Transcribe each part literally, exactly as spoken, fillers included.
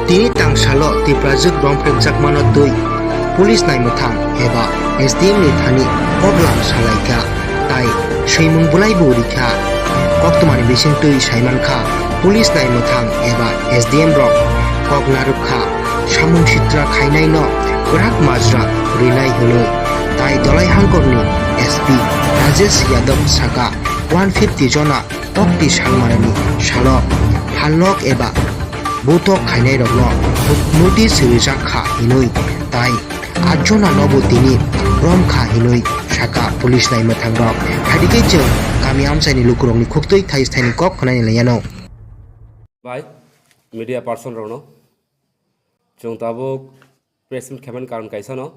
Tini tang salo Tiprajwk romphrekjakmano twi police naimwthang eba S D M ni thani koklam salaikha, tai swimung bwlaibo rikha. Koktwmani bisingtwi saimankha, police naimwthang eba S D M rok kok narwkha, samung sitra khainaino kwrak majra rinai hwnwi. Tai Dolai Hangkorni S P Rajesh Yadav saka, one fifty jona tokti sangmarani salo phalnok eba butok khainairokno notice rijak kha hinwi, tai atjona nobo tini romkha hinwi saka police naimwthangrok. Haikhe chwng kami amchaini lukurokni khuktwi thais thaini kok khwnani laiano. Bai, media person rokno chwng tabuk press meet khaimani karon kaisano.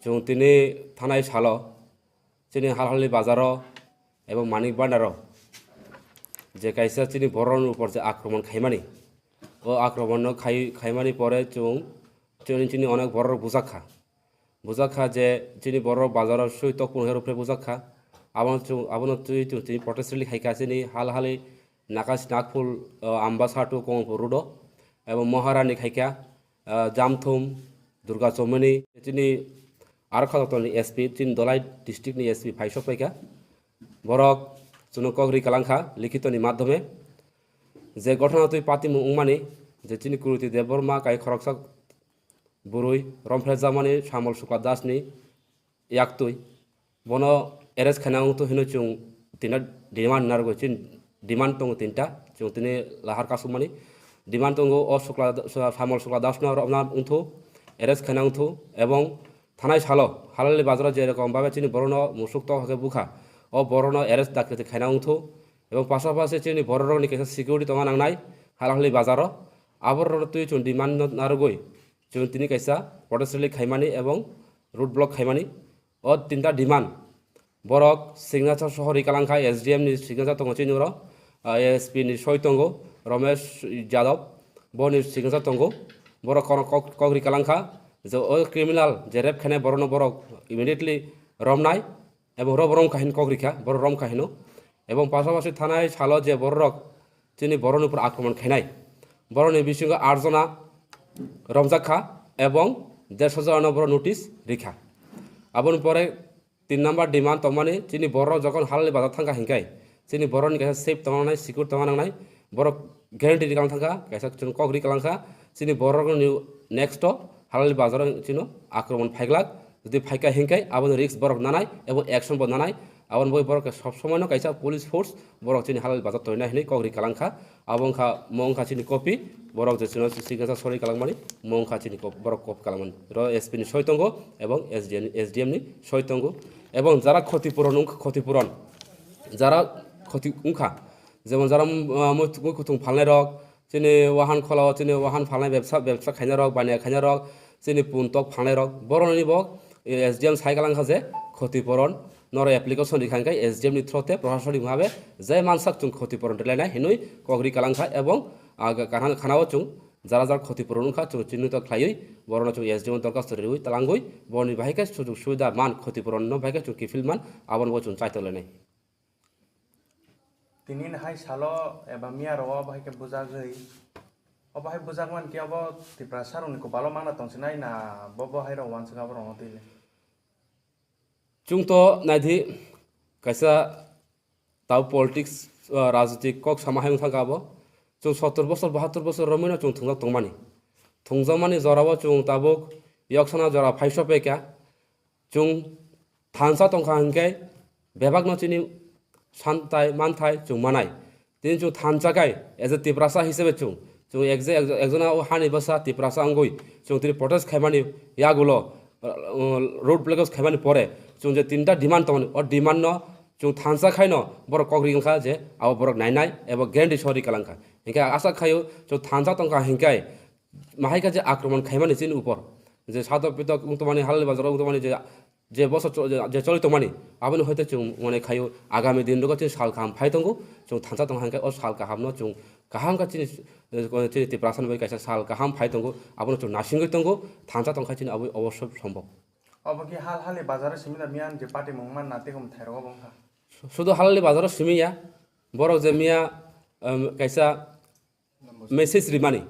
Chwng tini thanai salo chini Halhali bazaro ebong Manik Bhandaro je kaisa chini borokni upor je akromon khaimani, o akromonno khai-, khaimani pore chwng chini, chini onek borok bujakha. Bujakha je chini borok bazaro sui tokpung hero phre bujakha. Abono chwng, abono twi chwng tini protest rally khaikha chini Halhali, Nakas, Nagpur, o, Ambasa to Kongpur road o. Ebong Maharani khaikha, ah, Jamthum, Durga Chomoni, chini aro kha joto ni S P, chini Dolai district ni S P phai sok paikha. Borok chwngno kok ri kalangkha likhito ni madhyome. Je ghotona twi patimung wngmani, je chini Kruti Debbarma kai khoroksa bwrwi romphrejakmani Samol Sukla Das ni yaktwi. Bono arrest khaina wngthu hino chwng tinta demand narwgwi, chini demand tongo tinta, chwng tini lahar kasukmani demand tongo. O Sukla, Samol Sukla Dasno romna wngthu, arrest khaina wngthu, ebong thanai salo Halhali bazaro je rokom babe chini borokno musuk tok hake bukha, o borokno arrest dakti khaina wngthu, ebong pasapasi chini bororokni kaisa security tongna nangnai Halhali bazaro. Aborokno twi chwng demand narwgwi chwng tini kaisa protest rally khaimani ebong road block khaimani. O tinta demand borok signature soho ri kalangkha, S D M ni signature tongo chini oro, ah, S P ni soi tongo Ramesh Yadav, boni signature tongo. Borok kono kok, kok ri kalangkha je o criminal je rape khainai borokno borok immediately romnai, ebong ro borom kahin kok rikha, borok rom kahino. Ebong pasapasi thanai salo je borok chini borokni upor akromon khainai, borokni bisingo aat jona romjak kha ebong dersho jona no borok notice rikha. Aboni pore tin number demand tongmani, chini borok jokon Halhali bazar thangkha hinkai, chini borokni kaisa safe tongna nangnai, secure tongna nangnai, borok guarantee ri kalang thangkha, kaisa chwng kok ri kalang kha, chini borokni next o Halhali bazar chino akromon phaiglak, jodi phaikha hinkai aboni risk borok nanai ebong action bo nanai, aboni bagwi borok sob somoi no kaisa police force borok chini Halhali bazar toina hinwi kok ri kalang kha. Abo wngkha, mo wngkha chini copy, borok je chino signature sorwi kalangmani, mo wngkha chini cop-, borok copy kalangmani. Ro S P ni soi tongo, ebong S D M, S D M ni soi tongo, ebong jara khoti puron wngkha, khoti puron, jara khoti wngkha, jemon jara, ah, mui, mui kuthung phalnai rok, chini wahan kholao, chini wahan phalnai bebsa, bebsa khainai rok, baniya khainai rok, chini pun tok phalnai rok, borokni bo, eh, S D M sai kalangkha je khoti puron, noro application rikha hingkhe S D M ni through te proshasoni bhabe je mansak chwng khoti puron rwlainai hinwi kok ri kalangkha, ebong, ah, ga-, gana-, gana-o chwng jara jara khoti puron wngkha chwng chinhito khlaiwi borokno chwng S D M o dorkhasto riwi talangwi borokni bahai khe sujug subida man, khoti puron no bahai khe chwng kiphil man, abono bo chwng chaitok lainai. Tini hai salo eba miya rok o bahai khe bujagwi, o bahai bujak man khe obo Tiprasa rokni kopalo mana tongsinai na bo bo hai rok wansuk abo rok no twi le? Chwng to naidi, kaisa tabo politics, ah, rajnitik kok sama hai wng thangkha abo. Chwng sottor bosor, bahattor bosor romwi no chwng thwngjak tongmani. Thwngjakmani jorao chwng tabuk yoksana jora phaiso phaikha. Chwng thansa tongkha hinkhe bebakno chini santai manthai chwng manai. Tini chwng thansa kai, as a Tiprasa hisabe chwng, chwng ekje-, ekjona o hani bwsa Tiprasa wngwi chwng tini protest khaimani yagulo, uh, road blockage khaimani pore chwng je tinta demand tongmani, o demand no chwng thansa khaino borok kok ri wngkha je abo borok nainai eba guarantee sori kalangkha. Hinkhe asa khaio chwng thansa tongkha hinkhe mahaikha je akromon khaimani chini upor, je sadok pitok wng tongmani, halali bazaro wng tongmani je je bosor cho-, je, je choli tongmani, aboni hoite chwng mone khaio, agami din rogo chini sal kaham phai tongo, chwng thansa tongkha hinkhe o sal kahamno chwng kaham khe chini, eh, chini Tiprasani bai kaisa sal kaham phai tongo, abono chwng nasingwi tongo, thansa tongkha chini abo obosso sombok. Obo khe hal hali bazaro simi da miyan je patimung manna tei hum thairok obo wngkha. Sudu halali bazaro simi ya, borok je miya, em, kaisa message rimani.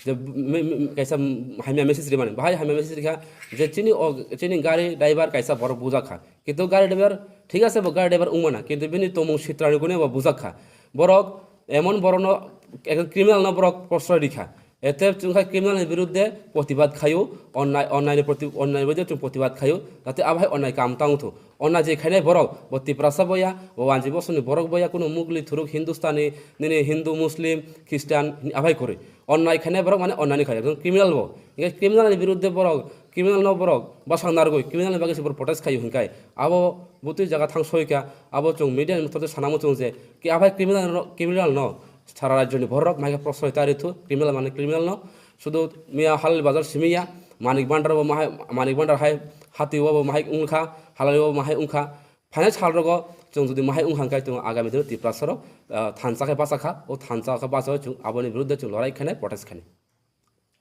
Je me-, me-, kaisa hamya message rimani, bahai hamya message rikha je chini o, chini gari driver kaisa borok bujak kha, kintu gari driver thik ase, bo gari driver wngmana, kintu bini tongmung sitrani kune bo bujak kha. Borok emon borokno, ekta criminal no borok proshroy rikha. Ete chwngkha criminal ni biruddhe protibad khaio, onnai, onnai ni proti-, onnai ni biruddhe chwng protibad khaio, jate abo hai onnai kam tang wngthu. Onnai je khainai borok, bo Tiprasa boya, bo wanji bosongni borok boya, kuno Mugli, Thuruk, Hindustani, nini Hindu, Muslim, Christian, abai kwrwi. Onnai khainai borok mane onnai ni khai, ekdom criminal bo. Hinkhe criminal ni biruddhe borok, criminal no borok bwsang narwgwi, criminal ni bagwi se borok protest khaio hinkhai. Abo butwi jaga thang soika, abo chwng media ni mothote sanamo chwng je, ki abai criminal no, criminal no, sara rajyoni borok maikhe proshroy ta rithu, criminal mane criminal no. Sudu miya Halali Bazar simi ya, Manik Bhandar bo mahai, Manik Bhandar hai hati o bo mahai wngkha, Halali o bo mahai wngkha. Phainai sal rogo chwng jodi mahai wngkha khe chwng agami dino Tiprasa rok, ah, thansa khe bacha kha, o thansa khe bacha chwng aboni biruddhe chwng lorai khainai, protest khainai.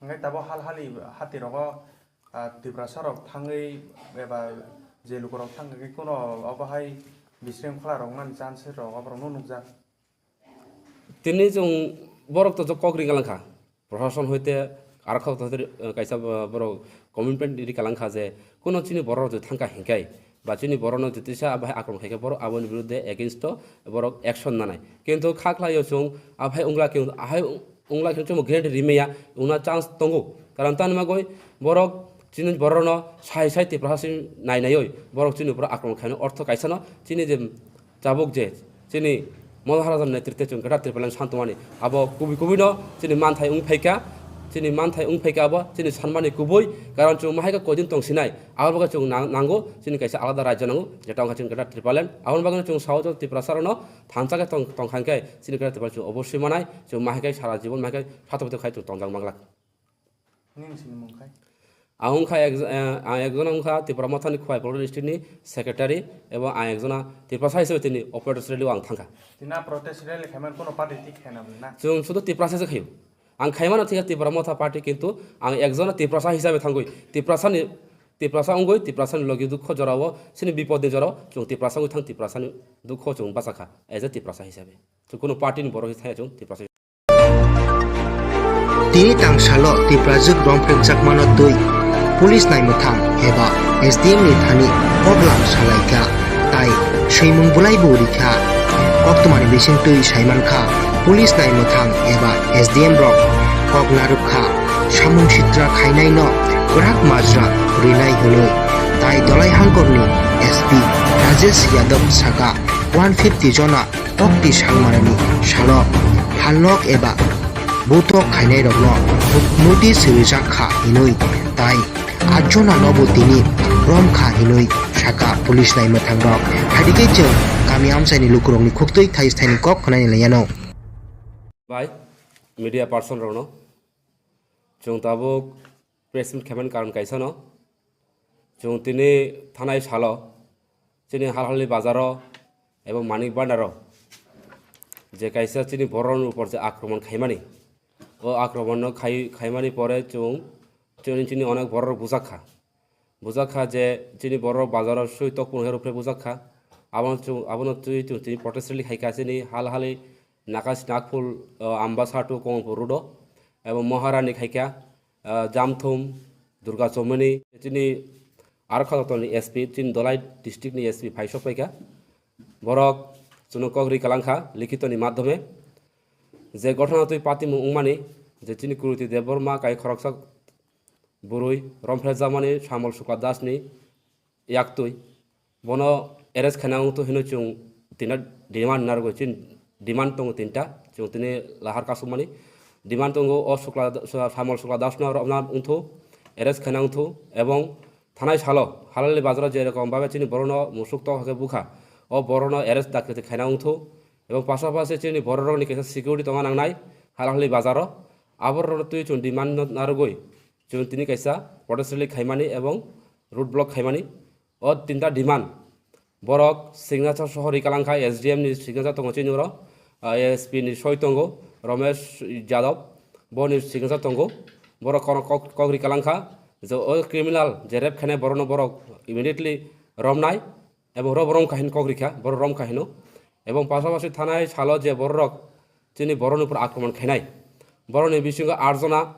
Hingke tabo hal hali hati rogo, ah, Tiprasa rok thangwi eba je lukurok thangwi kuno obo hai bisrengkhwla rok nani chance rok oborok no nukjak. Tini chwng borok to kok ri kalang kha, proshashan hoite aro kok to hoite, eh, kaisa, eh, borok commitment ri kalang kha je kuno chini borok rok thang kha hinkai ba chini borok no jotisa abai akromon khai khe borok aboni biruddhe against o borok action nanai. Kintu kha khlai o chwng abai wngla khe, ahai wngla khe chwng guarantee ri maya wngna chance tongo, karon tani bagwi borok chini borok no sai sai Tiprasa si nai naiwi borok chini borok akromon khaino ortho kaisa no chini je Tabuk je chini Mohan Raja ni netritwe chwng Greater Tipraland santumani, abo kubui kubui no chini manthai wng phaikha, chini manthai wng phaikha abo chini sanmani kubui, karon chwng mahaikhe koidin tongsinai, abo bagwi chwng nang-, nango chini kaisa alada rajya nango, jeta wngkha chini Greater Tipraland. Aboni bagwi chwng sao chwng Tiprasa rokno thansa khe tong-, tongkha hinkhe chini Greater Tipraland chwng oboswi manai, chwng mahaikhe sara jibon mahaikhe sato bato khai chwng tongjak manglak. Nini sini mung khai? Ang wngkha ek-, eh, ang ekjona wngkha Tipra Mothani Khowai Polkra District ni secretary, ebo ang ekjona Tiprasa hisabe tini operator rally o ang thangkha. Tina protest rally khaiman kono party tik khaina bwlwi na? Chwng sudu Tiprasa se khaio. Ang khaimano thikha Tipra Motha party, kintu ang ekjona Tiprasa hisabe thangwi Tiprasa ni, Tiprasa wngwi Tiprasa ni logi dukho jorao, chini bipod ni jorao chwng Tiprasa wngwi thang, Tiprasa ni dukho chwng bachakha as a Tiprasa hisabe. Chwng kono party ni borok hisabe thaya chwng Tiprasa. Tini tang salo Tiprajwk Romprem Chakmano twi police naimwthang eba S D M ni thani koklam salaikha, tai swimung bwlaibo rikha. Koktwmani bisingtwi saimankha, police naimwthang eba S D M rok kok narwkha, samung sitra khainaino kwrak majra rinai hwnwi. Tai Dolai Hangkorni S P Rajesh Yadav saka, one fifty jona kokti salmarani salo halnok eba butok khainairokno notice rijak kha hinwi tai atjona nobo tini rom kha hinwi saka police naimwthangrok. Haidike chwng kami amchaini lukurokni khuktwi thaisthaini kok khwnani laiano. Bai media person rokno chwng tabuk press meet khaimani karon kaisano, chwng tini thanai salo chini Halhali bazaro ebong Manik Bhandaro je kaisa chini borokni upor je akromon khaimani, o akromonno khai-, khaimani pore chwng chini, chini onek borok bujak kha. Bujak kha je chini borok bazaro swi tokphuru hwnwi rwphre bujak kha. Abono chwng, abono twi chwng tini protest rally khai kha chini Halhali, Nakash, Nagpur, o, Ambasa to Kamalpur road o. Ebong Maharani khai kha, ah, Jamthum, Durga Chomoni, chini aro kha joto ni S P, chini Dolai district ni S P phai sok pai kha. Borok chwngno kok ri kalang kha likhito ni madhyome. Je ghotona twi patimung wngmani, je chini Kruti Debbarma kai khoroksa bwrwi romphre jakmani Samol Sukla Das ni yaktwi. Bono arrest khaina wngthu hino chwng tina demand narwgwi, chini demand tongo tinta, chwng tini lahar kasukmani demand tongo. O Sukla, Samol Sukla Das no romna wngthu, arrest khaina wngthu, ebong thanai salo Halali bazaro je rokom babe chini borokno musuk tok hakhe bukha, o borokno arrest dakti khaina wngthu, ebong pasapasi chini bororokni kaisa security tongna nangnai Halali bazaro, aborokno twi chwng demand narwgwi chwng tini kaisa protest rally khaimani ebong road block khaimani. O tinta demand borok signature soho ri kalang kha, S D M ni signature tongo chini oro, ah, A S P ni soi tongo Romesh Yadav, boni signature tongo. Borok kono kok, kok ri kalang kha je o criminal je rape khainai borokno borok immediately romnai, ebong ro-, rom kha hin kok ri kha, borok rom kha hino. Ebong pasapasi thanai salo je borok chini borokni upor akromon khainai, borokni bisingo aat jona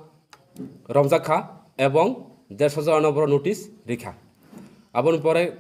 romjak kha ebong dersho jora no borok notice rikha. Aboni pore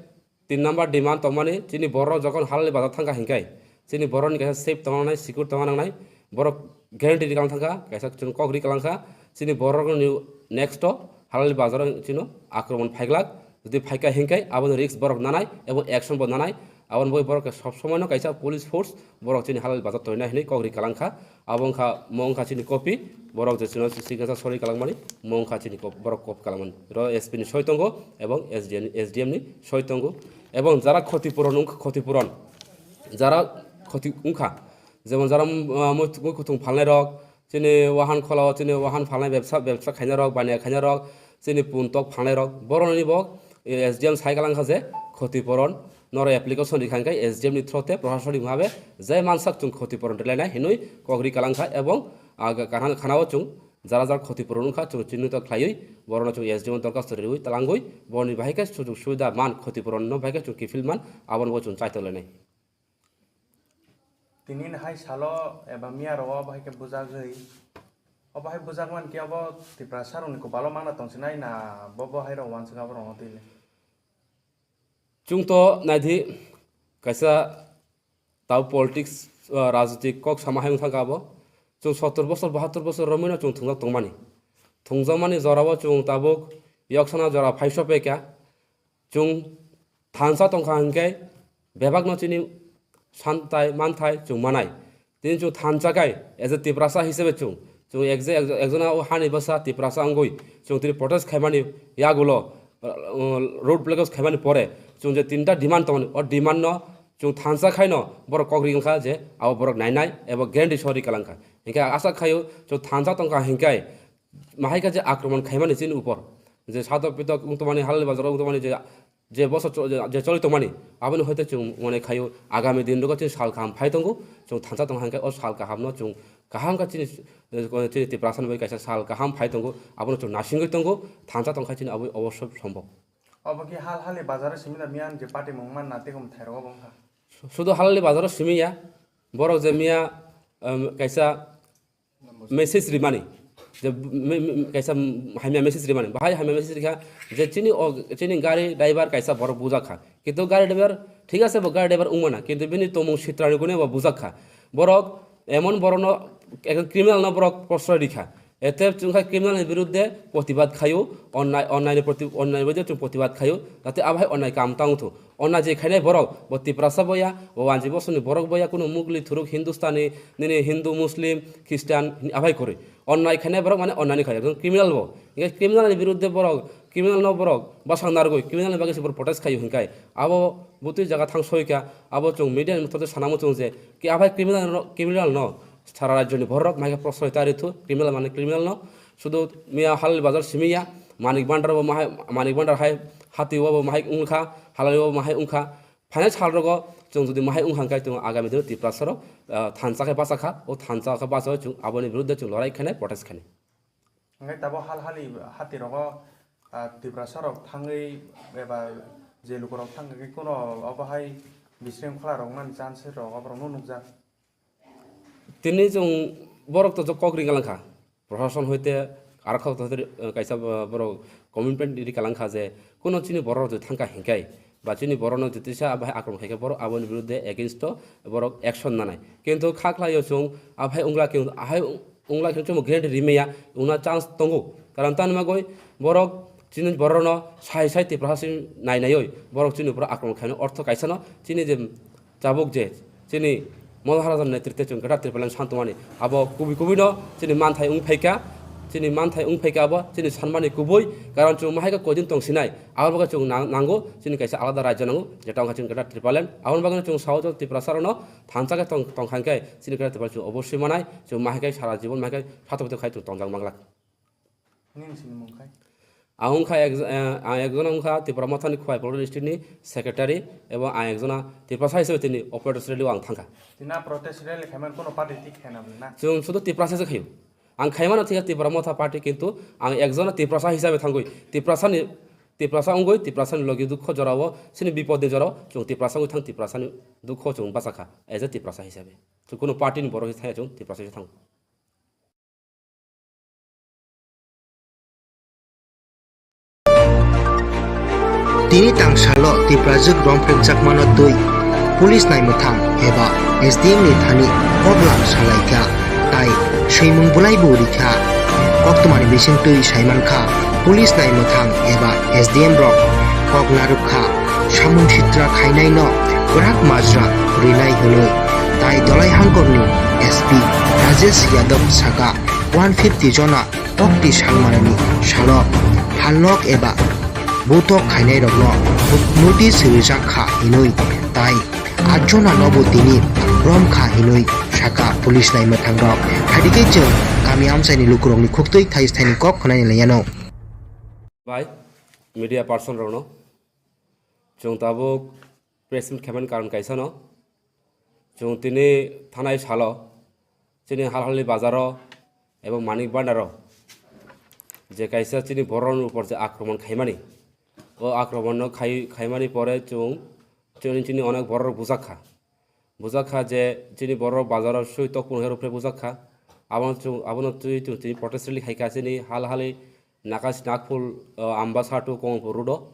tin number demand tongmani chini borok jokon halali bazar thangkha hinkai chini borok ni kaisa safe tongna nangnai, secure tongna nangnai, borok guarantee rikha thangkha, kaisa chwng kok rikha langkha chini borok ni next o halali bazar o chino akromon phaiglak, jodi phaikha hinkai aboni risk borok nanai ebong action bo nanai. Aboni bagwi borok khe sob somoi no kaisa police force borok chini halal bazar toina hinwi kok ri kalangkha. Abo wngkha, mo wngkha chini copy, borok je chino signature sori kalangmani, mo wngkha chini cop-, borok copy kalangmani. Ro S P ni soi tongo ebong S D M, S D M ni soi tongo. Ebong jara khoti puron wngkha, khoti puron, jara khoti wngkha, jemon jara, ah, mui, mui kuthung phalnai rok, chini wahan kholo, chini wahan phalnai bebsa, bebsa khainai rok, baniya khainai rok, chini pun tok phalnai rok, boroni bo, eh, S D M sai kalangkha je khoti puron, noro application rikha hwnkhe S D M ni through te proshasoni mungha be je mansak chwng khoti puron rwlainai hinwi kok ri kalangkha ebong, ah, ga-, gana, gana o chwng jara jara khoti puron wngkha chwng chinhito khlaiwi borokno chwng S D M o dorkhasto riwi talangwi boroni bahai khe sujug subida man khoti puron no bahai khe chwng kiphil man abono bo chwng chaitoklanai. Tini ni hai salo eba miya rogo abo hai khe bujagwi, obo hai bujak man khe obo Tiprasa rokni kopalo mangna tongsinai na bo bo hai rok wansuk abo rokno twi le? Chwng to naidi kaisa tau politics, ah, rajnitik kok sama hai wngkha abo. Chwng sottor bosor, bahattor bosor romwino chwng thwngjak tongmani. Thwngjakmani jorao chwng tabuk yoksana jora phaiso pekha. Chwng thansa tongkha hinkhe bebakno chini santai manthai chwng manai. Tini chwng thansa khai, as a Tiprasa hisabe chwng, chwng ekje-, ek-, ekjona o hani bwsa Tiprasa wngwi chwng tini protest khaimani yagulo, uh, road blockage khaimani pore chwng je tinta demand tongmani, o demand no chwng thansa khaino borok kok ri wngkha je abo borok nainai eba guarantee sori kalangkha. Hinkhe asa khaio chwng thansa tongkha hinkhe mahai khe je akromon khaimani chini upor, je sadok pitok wng tongmani, halal bazaro wng tongmani, je, je bosor cho-, je, je choli tongmani, aboni hoite chwng mone khaio agami din rogo chini sal kaham phai tongo, chwng thansa tongkha hinkhe o sal kahamno chwng kaham khe chini, eh, chini Tiprasani bai kaisa sal kaham phai tongo, abono chwng nasingwi tongo, thansa tongkha chini aboni obosso sombok. Obo khe hal hali bazaro simi da miyan je party mung man na tekum thairok obo wngkha. Sudo halali bazaro simi ya, borok je miya, em, kaisa message rimani, je me-, me-, kaisa hamya message rimani, bahai hamya message rikha je chini o, chini gari driver kaisa borok bujak kha, kintu gari driver thik ase, bo gari driver wngmana, kintu bini tongmung sitrani gune bo bujak kha, borok emon borokno, ekdom criminal no borok proshroy rikha, ete chwngkha criminal ni birudde protibad khaio, onnai, onnai ni proti-, onnai ni birudde chwng protibad khaio, jate abo hai onnai kam tang thung. Onnai je khainai borok, bo Tiprasa boya, bo wanji bosongni borok boya, kuno Mugli, Thuruk, Hindustani, nini Hindu, Muslim, Christian, hini abai kwrwi. Onnai khainai borok mane onnai ni khai, ekdom criminal bo. Hinkhe criminal ni birudde borok, criminal no borok bwsang narwgwi, criminal ni bagwi se borok protest khaio hinkhai. Abo butwi jaga thang soika, abo chwng media ni mothor sanamo chwng je, ki abai criminal no, criminal no, sara rajyoni borok maikhe proshroy ta rithu, criminal mane criminal no. Sudu miya halal bazar simi ya, Manik Bhandar bo mahai, Manik Bhandar hai hati o bo mahai wngkha, halal o bo mahai wngkha. Phainai sal rogo chwng jodi mahai wngkha hwnkhe chwng agami dino Tiprasa rok, ah, thansa khe bacha kha, o thansa khe bacha chwng aboni birudde chwng lorai khainai, protest khainai. Hwnkhe tabo hal hali hati rogo, ah, Tiprasa rok thangwi eba je luku rok thangkha khe kuno obo hai bisrengkhwla rok nani chance rok oborok no nukjak. Tini chwng borok to kok ri kalangkha, proshashan hoite aro kok to hoite, eh, kaisa bo-, borok commitment ri kalangkha je kuno chini borok rok je thangkha hinkhai ba chini borok no je tisa abai akromon khaikhe borok aboni birudde against o borok action nanai. Kintu kha khlaio chwng abai wngla khe, ahai wngla khe chwngbo guarantee rimaya wngna chance tongo. Karon tani bagwi borok chini borok no sai sai Tiprasa si nai naiwi borok chini borok akromon khainai ortho kaisa no chini je Tabuk je chini Mohan Raja ni netritwe chwng Greater Tipraland santumani, abo kubui kubui no chini manthai wng phaikha, chini manthai wng phaikha abo chini sanmani kubui, karon chwng mahaikhe koidin tongsinai, abo bagwi chwng nang-, nango chini kaisa alada rajya nango, jeta wngkha chini Greater Tipraland. Aboni bagwi chwng sao je Tiprasa rokno thansa khe tong-, tongkha hinkhe chini Greater Tipraland chwng oboswi manai, chwng mahaikhe sara jibon mahaikhe sato pito khai chwng tongjak manglak. Nini sini mung khai? Ang wngkha ek-, eh, ang ekjona wngkha Tipra Mothani Khowai Polkra District ni secretary, ebong ang ekjona Tiprasa hisabe tini operator rally o ang thangkha. Tina protest rally khaiman kono party thik khaina bwle na? Chwng sudu Tiprasa se khaio. Ang khaimano thikha Tipra Motha party, kintu ang ekjona Tiprasa hisabe thangwi Tiprasa ni, Tiprasa wngwi Tiprasa ni logi dukho jorao, chini bipod ni jorao chwng Tiprasa wngwi thang, Tiprasa ni dukho chwng bachakha as a Tiprasa hisabe. Chwng kono party ni borok hisabe thangya, chwng Tiprasa hisabe thango. Tini tang salo Tiprajwk romphrekjakmano twi police naimwthang eba S D M ni thani koklam salaikha, tai swimung bwlaibo rikha. Koktwmani bisingtwi saimankha, police naimwthang eba S D M rok kok narwkha, samung sitra khainaino kwrak majra rinai hwnwi. Tai Dolai Hangkorni S P Rajesh Yadav saka, one fifty jona kokti salmanani salo phalnok eba butok khainairokno notice rijak kha hinwi, tai atjonanobo tini romkha hinwi saka police naimwthangrok. Haikhe chwng kami amchaini lukurokni khuktwi thais thaini kok khwnani laiano. Bai, media person rokno chwng tabuk press meet khaimani karon kaisano. Chwng tini thanai salo chini Halhali bazaro ebong Manik Bhandaro je kaisa chini borokni upor je akromon khaimani, o akromonno khai-, khaimani pore chwng chini, chini onek borok bujak kha. Bujak kha je chini borok bazaro sui tokpung hero phre bujak kha. Abono chwng, abono twi chwng tini protest rally khaikha chini Halhali Nakas Nagpur, o, Ambasa to Kongpur road o.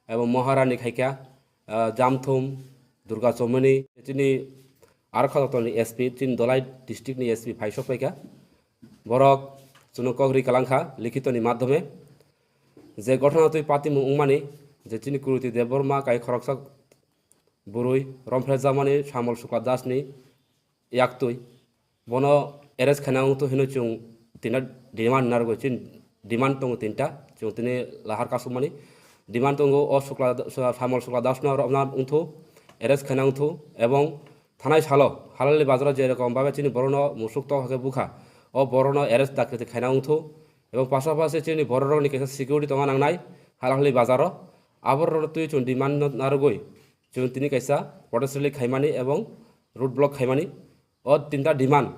Ebong Maharani khaikha, ah, Jamthum, Durga Chomoni, chini Arkhadotoni S P, chini Dolai district ni S P phai sok paikha. Borok chwngno kok ri kalangkha likhitoni madhyome. Je ghotona twi patimung wngmani, je chini Kruti Debbarma kai khoroksa bwrwi romphrejakmani Samol Sukla Dasni yaktwi. Bono arrest khaina wngthu hino chwng tinta demand narwgwi, chini demand tongo tinta, chwng tini lahar kasukmani demand tongo. O Sukla, Samol Sukla Dasno romna wngthu, arrest khaina wngthu, ebong thanai salo Halhali bazaro je rokom babe chini borokno musuk tok hakhe bukha, o borokno arrest dakti khaina wngthu, ebong pasapasi chini bororokni kaisa security tongna nangnai Halhali bazaro. Aborok twi chwng demand narwgwi chwng tini kaisa protest rally khaimani ebong road block khaimani. O tinta demand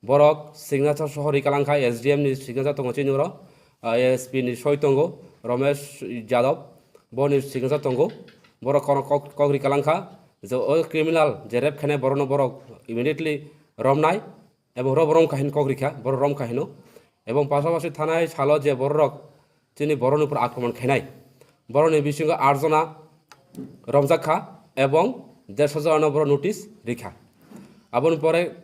borok signature soho ri kalangkha, S D M ni signature tongo chini oro, ah, A S P ni soi tongo Romesh Yadav, boni signature tongo. Borok kono kok, kok ri kalangkha je o criminal je rape khainai borokno borok immediately romnai, ebong ro borom kahin kok rikha, borok rom kahino. Ebong pasapasi thanai salo je borok chini borokni upor akromon khainai, borokni bisingo aat jona romjak kha ebong derso jonano borok notice rikha. Aboni pore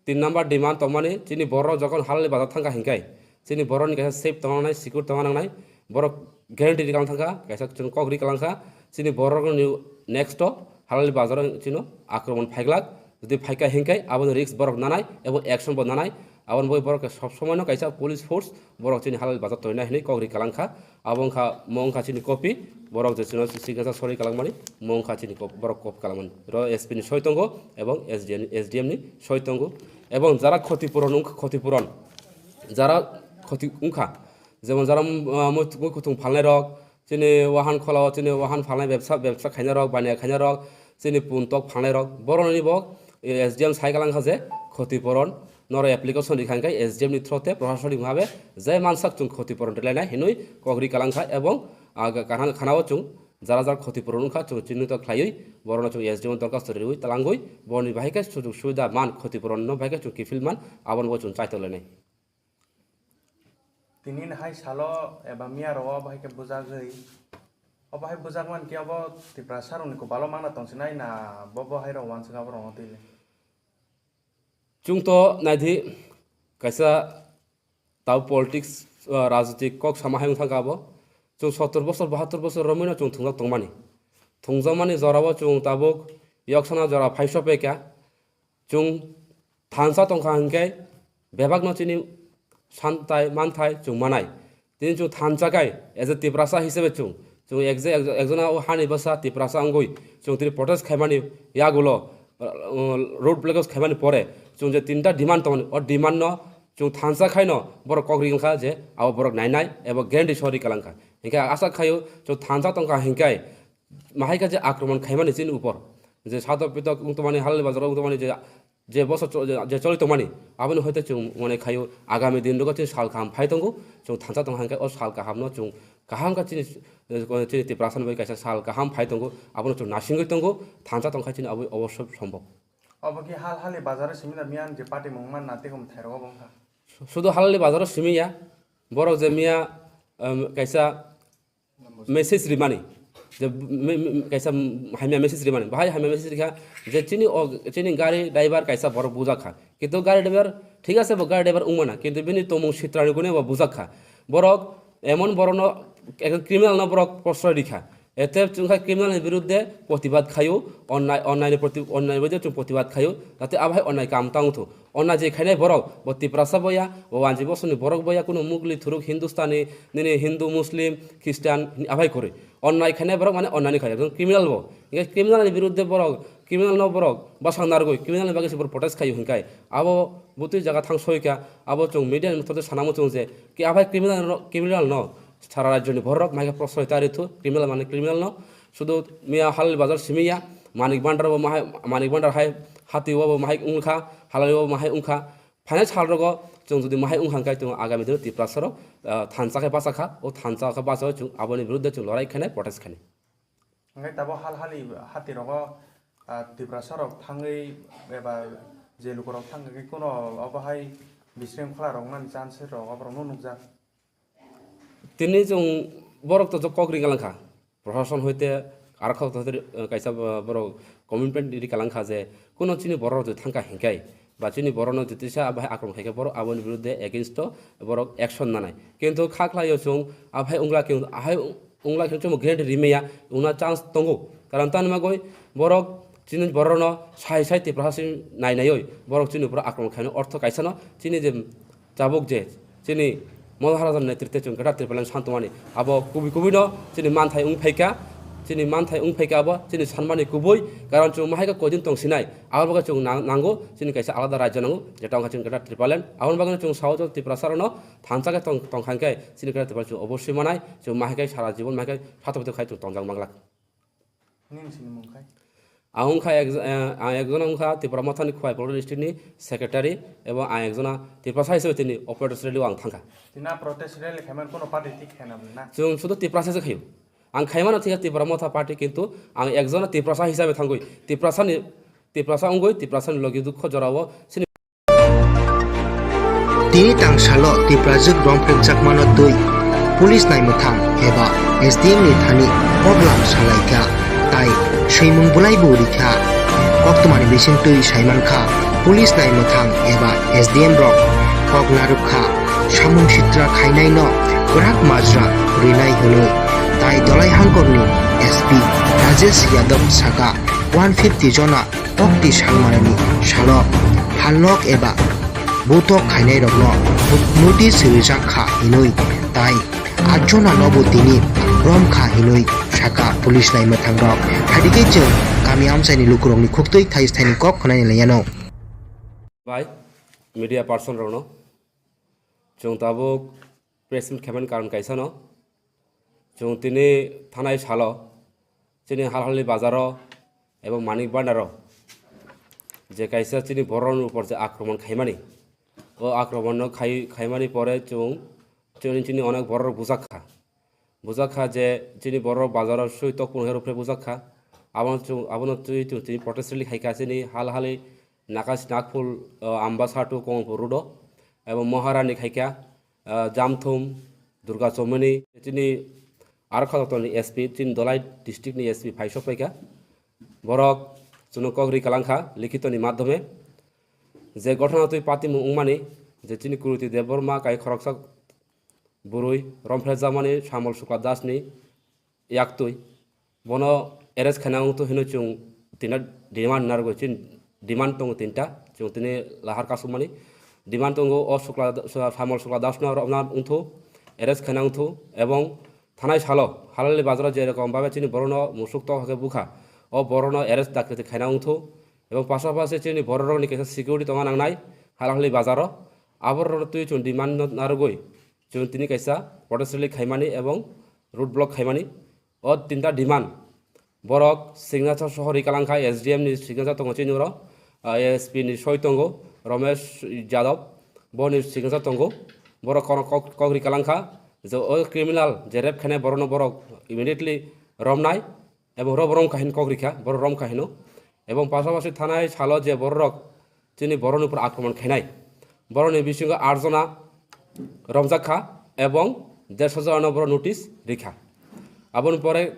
tin number demand tongmani, chini borok jokon Halhali bazar thangkha hinkai, chini borokni kaisa safe tongna nangnai, secure tongna nangnai, borok guarantee ri kalang thangkha, kaisa chwng kok ri kalang kha, chini borokni next o Halhali bazaro chino akromon phaiglak, jodi phaikha hinkai aboni risk borok nanai ebong action bo nanai, aboni bagwi borok sob somoino kaisa police force borok chini Halhali bazar toina hinwi kok ri kalang kha. Abo wngkha, mo wngkha chini copy, borok je chino signature sorwi kalangmani, mo wngkha chini cop-, borok copy kalangmani. Ro S P ni soi tongo ebong S D M, S D M ni soi tongo. Ebong jara khoti puron wngkha, khoti puron, jara khoti wngkha, jemon jara, ah, mui, mui kuthung phalnai rok, chini wahan kholao chini wahan phalnai bebsa, bebsa khainai rok, baniya khainai rok, chini pun tok phalnai rok, borokni bo, eh, S D M sai kalang kha je khoti puron, noro application rikha hingkhe S D M ni through te proshasoni bhabe je mansak chwng khoti puron rwlainai hinwi kok ri kalang kha, ebong, ah, ga-, gana-, gana-o chwng jara jara khoti puron wngkha chwng chinhito khlaiwi borokno chwng S D M o dorkhasto riwi talangwi borokni bahai khe sujug subida man, khoti puron no bahai khe chwng kiphil man, abono bo chwng chaitok lainai. Tini hai salo eba miya rok o bahai khe bujagwi, o bahai bujak man khe obo Tiprasa rokni kubalo mangna tongsinai na bo bo hai rok wansuk abo rok no twi le? Chwng to naidi, kaisa tau politics, ah, rajnitik kok sama hai wng thangkha abo. Chwng sottor bosor, bahattor bosor romwi no chwng thwngjak tongmani. Thwngjakmani jorao chwng tabuk yoksana jora phai sophaikha. Chwng thansa tongkha hinkhe bebakno chini santai manthai chwng manai. Tini chwng thansa khai, as a Tiprasa hisabe chwng, chwng ekje-, ekjona o hani bwsa Tiprasa wngwi chwng tini protest khaimani yagulo, uh, road blockage khaimani pore chwng je tinta demand tongmani, o demand no chwng thansa khaino borok kok ri wngkha je abo borok nainai eba guarantee sori kalangkha. Hinkhe asa khaio chwng thansa tongkha hinkhe mahaikha je akromon khaimani chini upor, je sadok pitok wng tongmani, halali bazaro wng tongmani, je, je bosor cho-, je, je choli tongmani, aboni hoite chwng mone khaio agami din rogo chini sal kaham phai tongo, chwng thansa tongkha hinkhe o sal kahamno chwng kaham khe chini, chini Tiprasani bai kaisa sal kaham phai tongo, abono chwng nasingwi tongo, thansa tongkha chini abo obosso sombok. Obo khe hal hali bazaro simi da miyan je party mung man na tei hum thairok obo wngkha. Sudu halali bazaro simi ya, borok je miya, um, kaisa message rimani. Je me-, me-, kaisa hamya message rimani. Bahai hamya message rikha je chini o, chini gari driver kaisa borok bujak kha. Kintu gari driver thik ase, bo gari driver wngmana, kintu bini tongmung sitrani gune bo bujak kha. Borok emon borokno, ekta criminal no borok proshroy rikha. Ete chwngkha criminal ni biruddhe protibad khaio, onnai, onnai ni proti-, onnai ni biruddhe chwng protibad khaio, jate abo hai onnai kam tang wngthu. Onnai je khainai borok, bo Tiprasa boya, bo wanji bosongni borok boya, kuno Mugli, Thuruk, Hindustani, nini Hindu, Muslim, Christian, abai kwrwi. Onnai khainai borok mane onnai ni khai, ekdom criminal bo. Hinkhe criminal ni biruddhe borok, criminal no borok bwsang narwgwi, criminal ni bagwi se borok protest khaio hinkhai. Abo butwi jaga thang soika, abo chwng media ni mothor sanamo chwng je, ki abai criminal no, criminal no, sara rajyo ni borok maikhe proshroy ta rithu, criminal mane criminal no, sudu miya halal bazar simi ya, Manik Bhandar bo mahai, Manik Bhandar hai hati o bo mahai wngkha, halal o bo mahai wngkha, phainai sal rogo chwng jodi mahai wngkha khe chwng agami dino Tiprasa rok, ah, thansa khe bacha kha, o thansa khe bacha o chwng aboni biruddhe chwng lorai khainai, protest khainai. Hingke tabo hal hali hati rogo, ah, Tiprasa rok thangwi eba je lukurok thangkha khe kuno obo hai bisrengkhwla rok nani chance rok oborok no nukjak. Tini chwng borok to kok ri kalang kha, proshashan hoite aro kok to hoite, eh, kaisa bo-, borok commitment ri kalang kha je kuno chini borok rok thangkha hinkhai ba chini borok no jotisa abo hai akromon khaikhe borok aboni biruddhe against o borok action nanai. Kintu kha khlai o chwng abo hai wngla khe, hai wngla khe chwng guarantee rimaya wngna chance tongo. Karon tani bagwi borok chini borok no sai sai Tiprasa si nai naiwi borok chini borok akromon khaino ortho kaisa no chini je Tabuk je chini Maharaja ni netritwe chwng kwtal Tipraland santumani abo kubui kubui no chini manthai wng phaikha, chini manthai wng phaikha abo chini sanmani kubui, karon chwng mahaikhe koidin tong sinai, abo bagwi chwng nang-, nango chini kaisa alada rajyo nango, jeta wngkha chini kwtal Tipraland. Aboni bagwi chwng sao Tiprasa rokno thansa khe tong, tong kha khe chini kwtal Tipraland chwng oboswi manai, chwng mahaikhe sara jibon mahaikhe sato photo khai chwng tongjak manglak. Nini sini mung khai? Ang wngkha ek-, eh, ang ekjona wngkha Tipra Mothani Khowai Polkra district ni secretary, ebong ang ekjona Tiprasa hisabe tini operator rally o ang thangkha. Tina protest rally khaiman kono party thik khaina bwlwi na? Chwng sudu Tiprasa se khaio. Ang khaimano thik Tipra Motha party, kintu ang ekjona Tiprasa hisabe thangwi Tiprasa ni, Tiprasa wngwi Tiprasa ni logi dukho jorao sini Tini tang salo Tiprajwk romphrekjakmano twi police naimwthang eba S D M ni thani koklam salaikha, tai swimung bwlaibo rikha. Koktwmani bisingtwi saimankha, police naimwthang eba S D M rok kok narwkha, samung sitra khainaino kwrak majra rinai hwnwi. Tai Dolai Hangkorni S P Rajesh Yadav saka, one fifty jona kokti salmanani salo halnok eba butok khainairokno notice rijak kha hinwi, tai atjona nobo tini rom kha hinwi saka police naimwthangrok. Haikhe chwng kami amchaini lukurokni khuktwi thais thaini kok khwnani laiyano. Bai media person rokno chwng tabuk press meet khaimani karon kaisano, chwng tini thanai salo chini Halhali bazaro eba Manik Bhandaro je kaisa chini borokni upor je akromon khaimani, o akromon no khai-, khaimani pore chwng chini, chini onek borok bujak kha, bujak kha je chini borok bazaro sui tok phunukhe rwphre bujak kha. Abono chwng, abono twi chwng tini protest rally khaikha chini Halhali Nakash Nagpur, o, Ambasa to Kamalpur road o, eba Maharani khaikha, ah, Jamthum, Durga Chomoni, chini aro kha joto ni S P, chini Dolai district ni S P phai sok paikha. Borok chwngno kok ri kalang kha likhito ni madhyome, je ghotona twi patimung wngmani, je chini Kruti Debbarma kai khoroksa bwrwi romphrejakmani Samol Sukla Das ni yaktwi bono arrest khaina wngthu hinwi chwng tinta demand narwgwi, chini demand tongo tinta, chwng tini lahar kasukmani demand tongo. O Sukla, Samol Sukla Das no romna wngthu, arrest khaina wngthu, ebong thanai salo Halhali bazaro je rokom babe chini borokno musuk tok hakhe bukha, o borokno arrest dakti khaina wngthu, ebong pasapasi chini borok rokni kaisa security tongna nangnai Halhali bazaro, aborok twi chwng demand narwgwi chwng tini kaisa protest rally khaimani ebong road block khaimani. O tinta demand borok signature soho ri kalang kha, S D M ni signature tongo chini oro, ah, S P ni soi tongo Ramesh Yadav, boni signature tongo. Borok kono kok, kok ri kalang kha je o criminal je rape khainai borokno borok immediately romnai, ebong ro borom kahin kok ri kha, borok rom kahino. Ebong pasapasi thanai salo je borok chini borokni upor akromon khainai, borokni bisingo aat jona romjak kha ebong derso jona borok notice ri kha. Aboni pore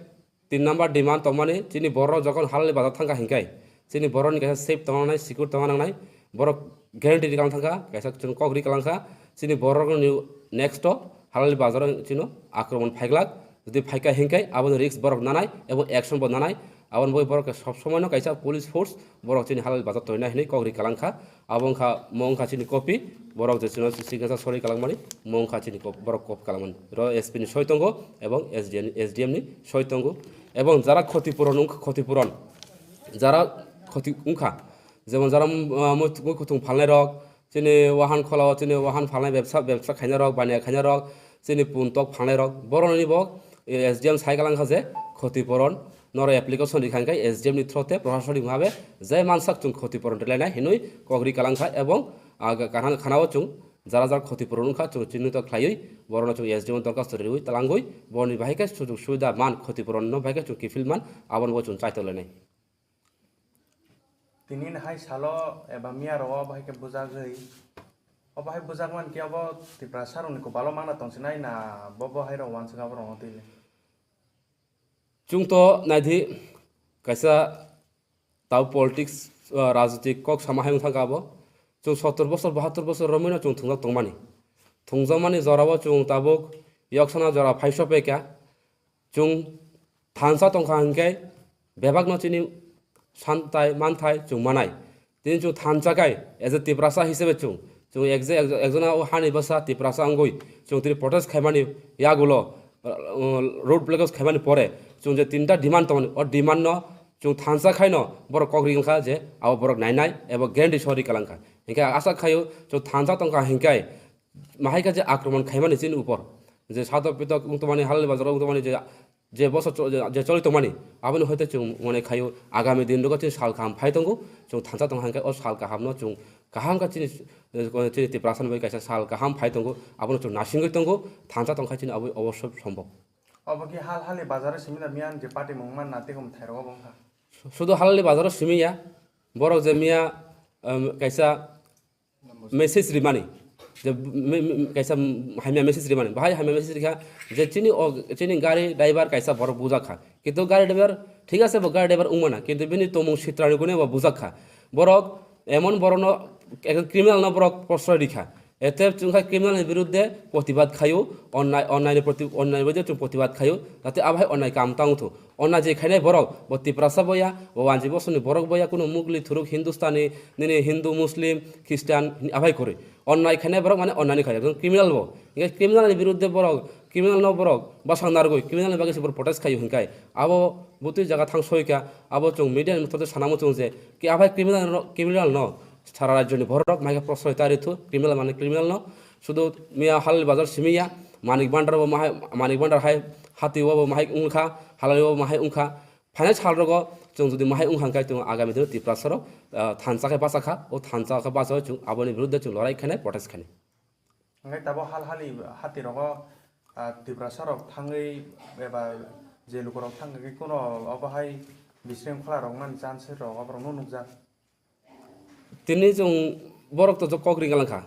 Tin number demand tongmani, chini borok jokon halali bazar thangkha hinkai, chini borokni kaisa safe tongna nangnai, secure tongna nangnai, borok guarantee ri kalang thangkha, kaisa chwng kok ri kalang kha, chini borokni next o halali bazar chino akromon phaiglak, jodi phaikha hinkai aboni risk borok nanai ebo action bo nanai, aboni bagwi borok sob somoino kaisa police force borok chini halali bazar toina hinwi kok ri kalang kha. Abo wngkha, mo wngkha chini copy, borok je chwngno signature sorwi kalangmani, mo wngkha chini cop-, borok copy kalangmani. Ro S P ni soi tongo ebong S D M, S D M ni soi tongo. Ebong jara khoti puron wngkha, khoti puron, jara khoti wngkha, jemon jara, um, uh, mui, mui kuthung phalnai rok, chini wahan khola o chini wahan phalnai bebsa, bebsa khainai rok, baniya khainai rok, chini pun tok phalnai rok, boroni bo, eh, S D M sai kalang kha je khoti puron, noro application rikha hingkhe S D M ni through te proshasoni mungha be je mansak chwng khoti puron rwlainai hinwi kok ri kalang kha, ebong, ah, ga-, kana, khana o chwng jara jara khoti puron wngkha chwng chinito khlaiwi borokno chwng S D M o dorkhasto riwi talangwi boroni bahai khe sujug subida man khoti puron no bahai khe chwng kiphil man abono bo chwng chaitok lainai. Tini hai salo eba miya rogo bahai khe bujagwi, o bahai bujak man khe obo Tiprasa rokni kopalo mana tongsinai na bo bo hai rok wansuk abo rokno twi le? Chwng to naidi, kaisa tau politics, ah, rajnitik kok sama hai wngkha abo. Chwng sottor bosor, bahattor bosor romwino chwng thwngjak tongmani. Thwngjakmani jorao chwng tabuk yoksana jora phaiso pekha. Chwng thansa tongkha hinkhe bebakno chini santai manthai chwng manai. Tini chwng thansa khai, as a Tiprasa hisabe chwng, chwng ekje-, ekjona o hani bwsa Tiprasa wngwi chwng tini protest khaimani yagulo, uh, road blockade khaimani pore chwng je tinta demand tongmani, o demand no chwng thansa khaino borok kok ri wngkha je abo borok nainai ebo guarantee sori kalangkha. Hinkhe asa khaio chwng thansa tongkha hinkai mahai kha je akromon khaimani chini upor, je sadok pitok wng tongmani, halal bazar wng tongmani je je bosor cho-, je, je choli tongmani, aboni hoite chwng mone khaio, agami din rogo chini sal kaham phai tongo, chwng thansa tong hangkhe o sal kahamno chwng kaham khe chini, eh, chini Tiprasani bai kaisa sal kaham phai tongo, abono chwng nasingwi tongo, thansa tong khe chini abo obosso sombok. Obo khe hal hali bazaro simi da miyan je party mung man na tei hum thai rogo bong kha. Sudu halali bazaro simi ya, borok je miya, em, kaisa message rimani, je me-, me-, kaisa hamya message rimani, bahai hamya message rikha je chini o, chini gari driver kaisa borok bujak kha, kintu gari driver thik ase, bo gari driver wngmana, kintu bini tomung sitrani gune bo bujak kha. Borok emon borokno, ekjon criminal no borok proshroy rikha, ete chwngkha criminal ni biruddhe protibad khaio, onnai, onnai ni proti-, onnai ni biruddhe chwng protibad khaio, jate abahai onnai kam tang wngthok. Onna je khainai borok, bo Tiprasa boya, bo wanji bosongni borok boya, kuno Mugli, Thuruk, Hindustani, nini Hindu, Muslim, Christian, hini aphai kwrwi. Onnai khainai borok mane onnani khai, ekdom criminal bo. Hinkhe criminal ni biruddhe borok, criminal no borok bwsang narwgwi, criminal ni bagwi se borok protest khaio hinkhai. Abo bwtwi jaga thang soika, abo chwng media ni mothor sanamo chwng je, ki aphai criminal no, criminal no, sara rajyo ni borok maikha proshroy ta rithu, criminal mane criminal no. Sudu miya halal bazar simi ya, Manik Bhandar bo mahai, Manik Bhandar hai hati o bo mahai wngkha, halal o bo mahai wngkha. Phainai sal rogo chwng jodi mahai wngkha hwnkhe chwng agami dino Tiprasa rok, ah, thansa khe bacha kha, o thansa khe bacha chwng aboni biruddhe chwng lorai khainai, protest khainai. Hwnkhe tabo hal hali hati rogo, ah, Tiprasa rok thangwi eba je luku rok thangkhe kuno obo hai bisrengkhwla rok nani chance rok oborok no nukjak. Tini chwng borok to kok ri kalang kha,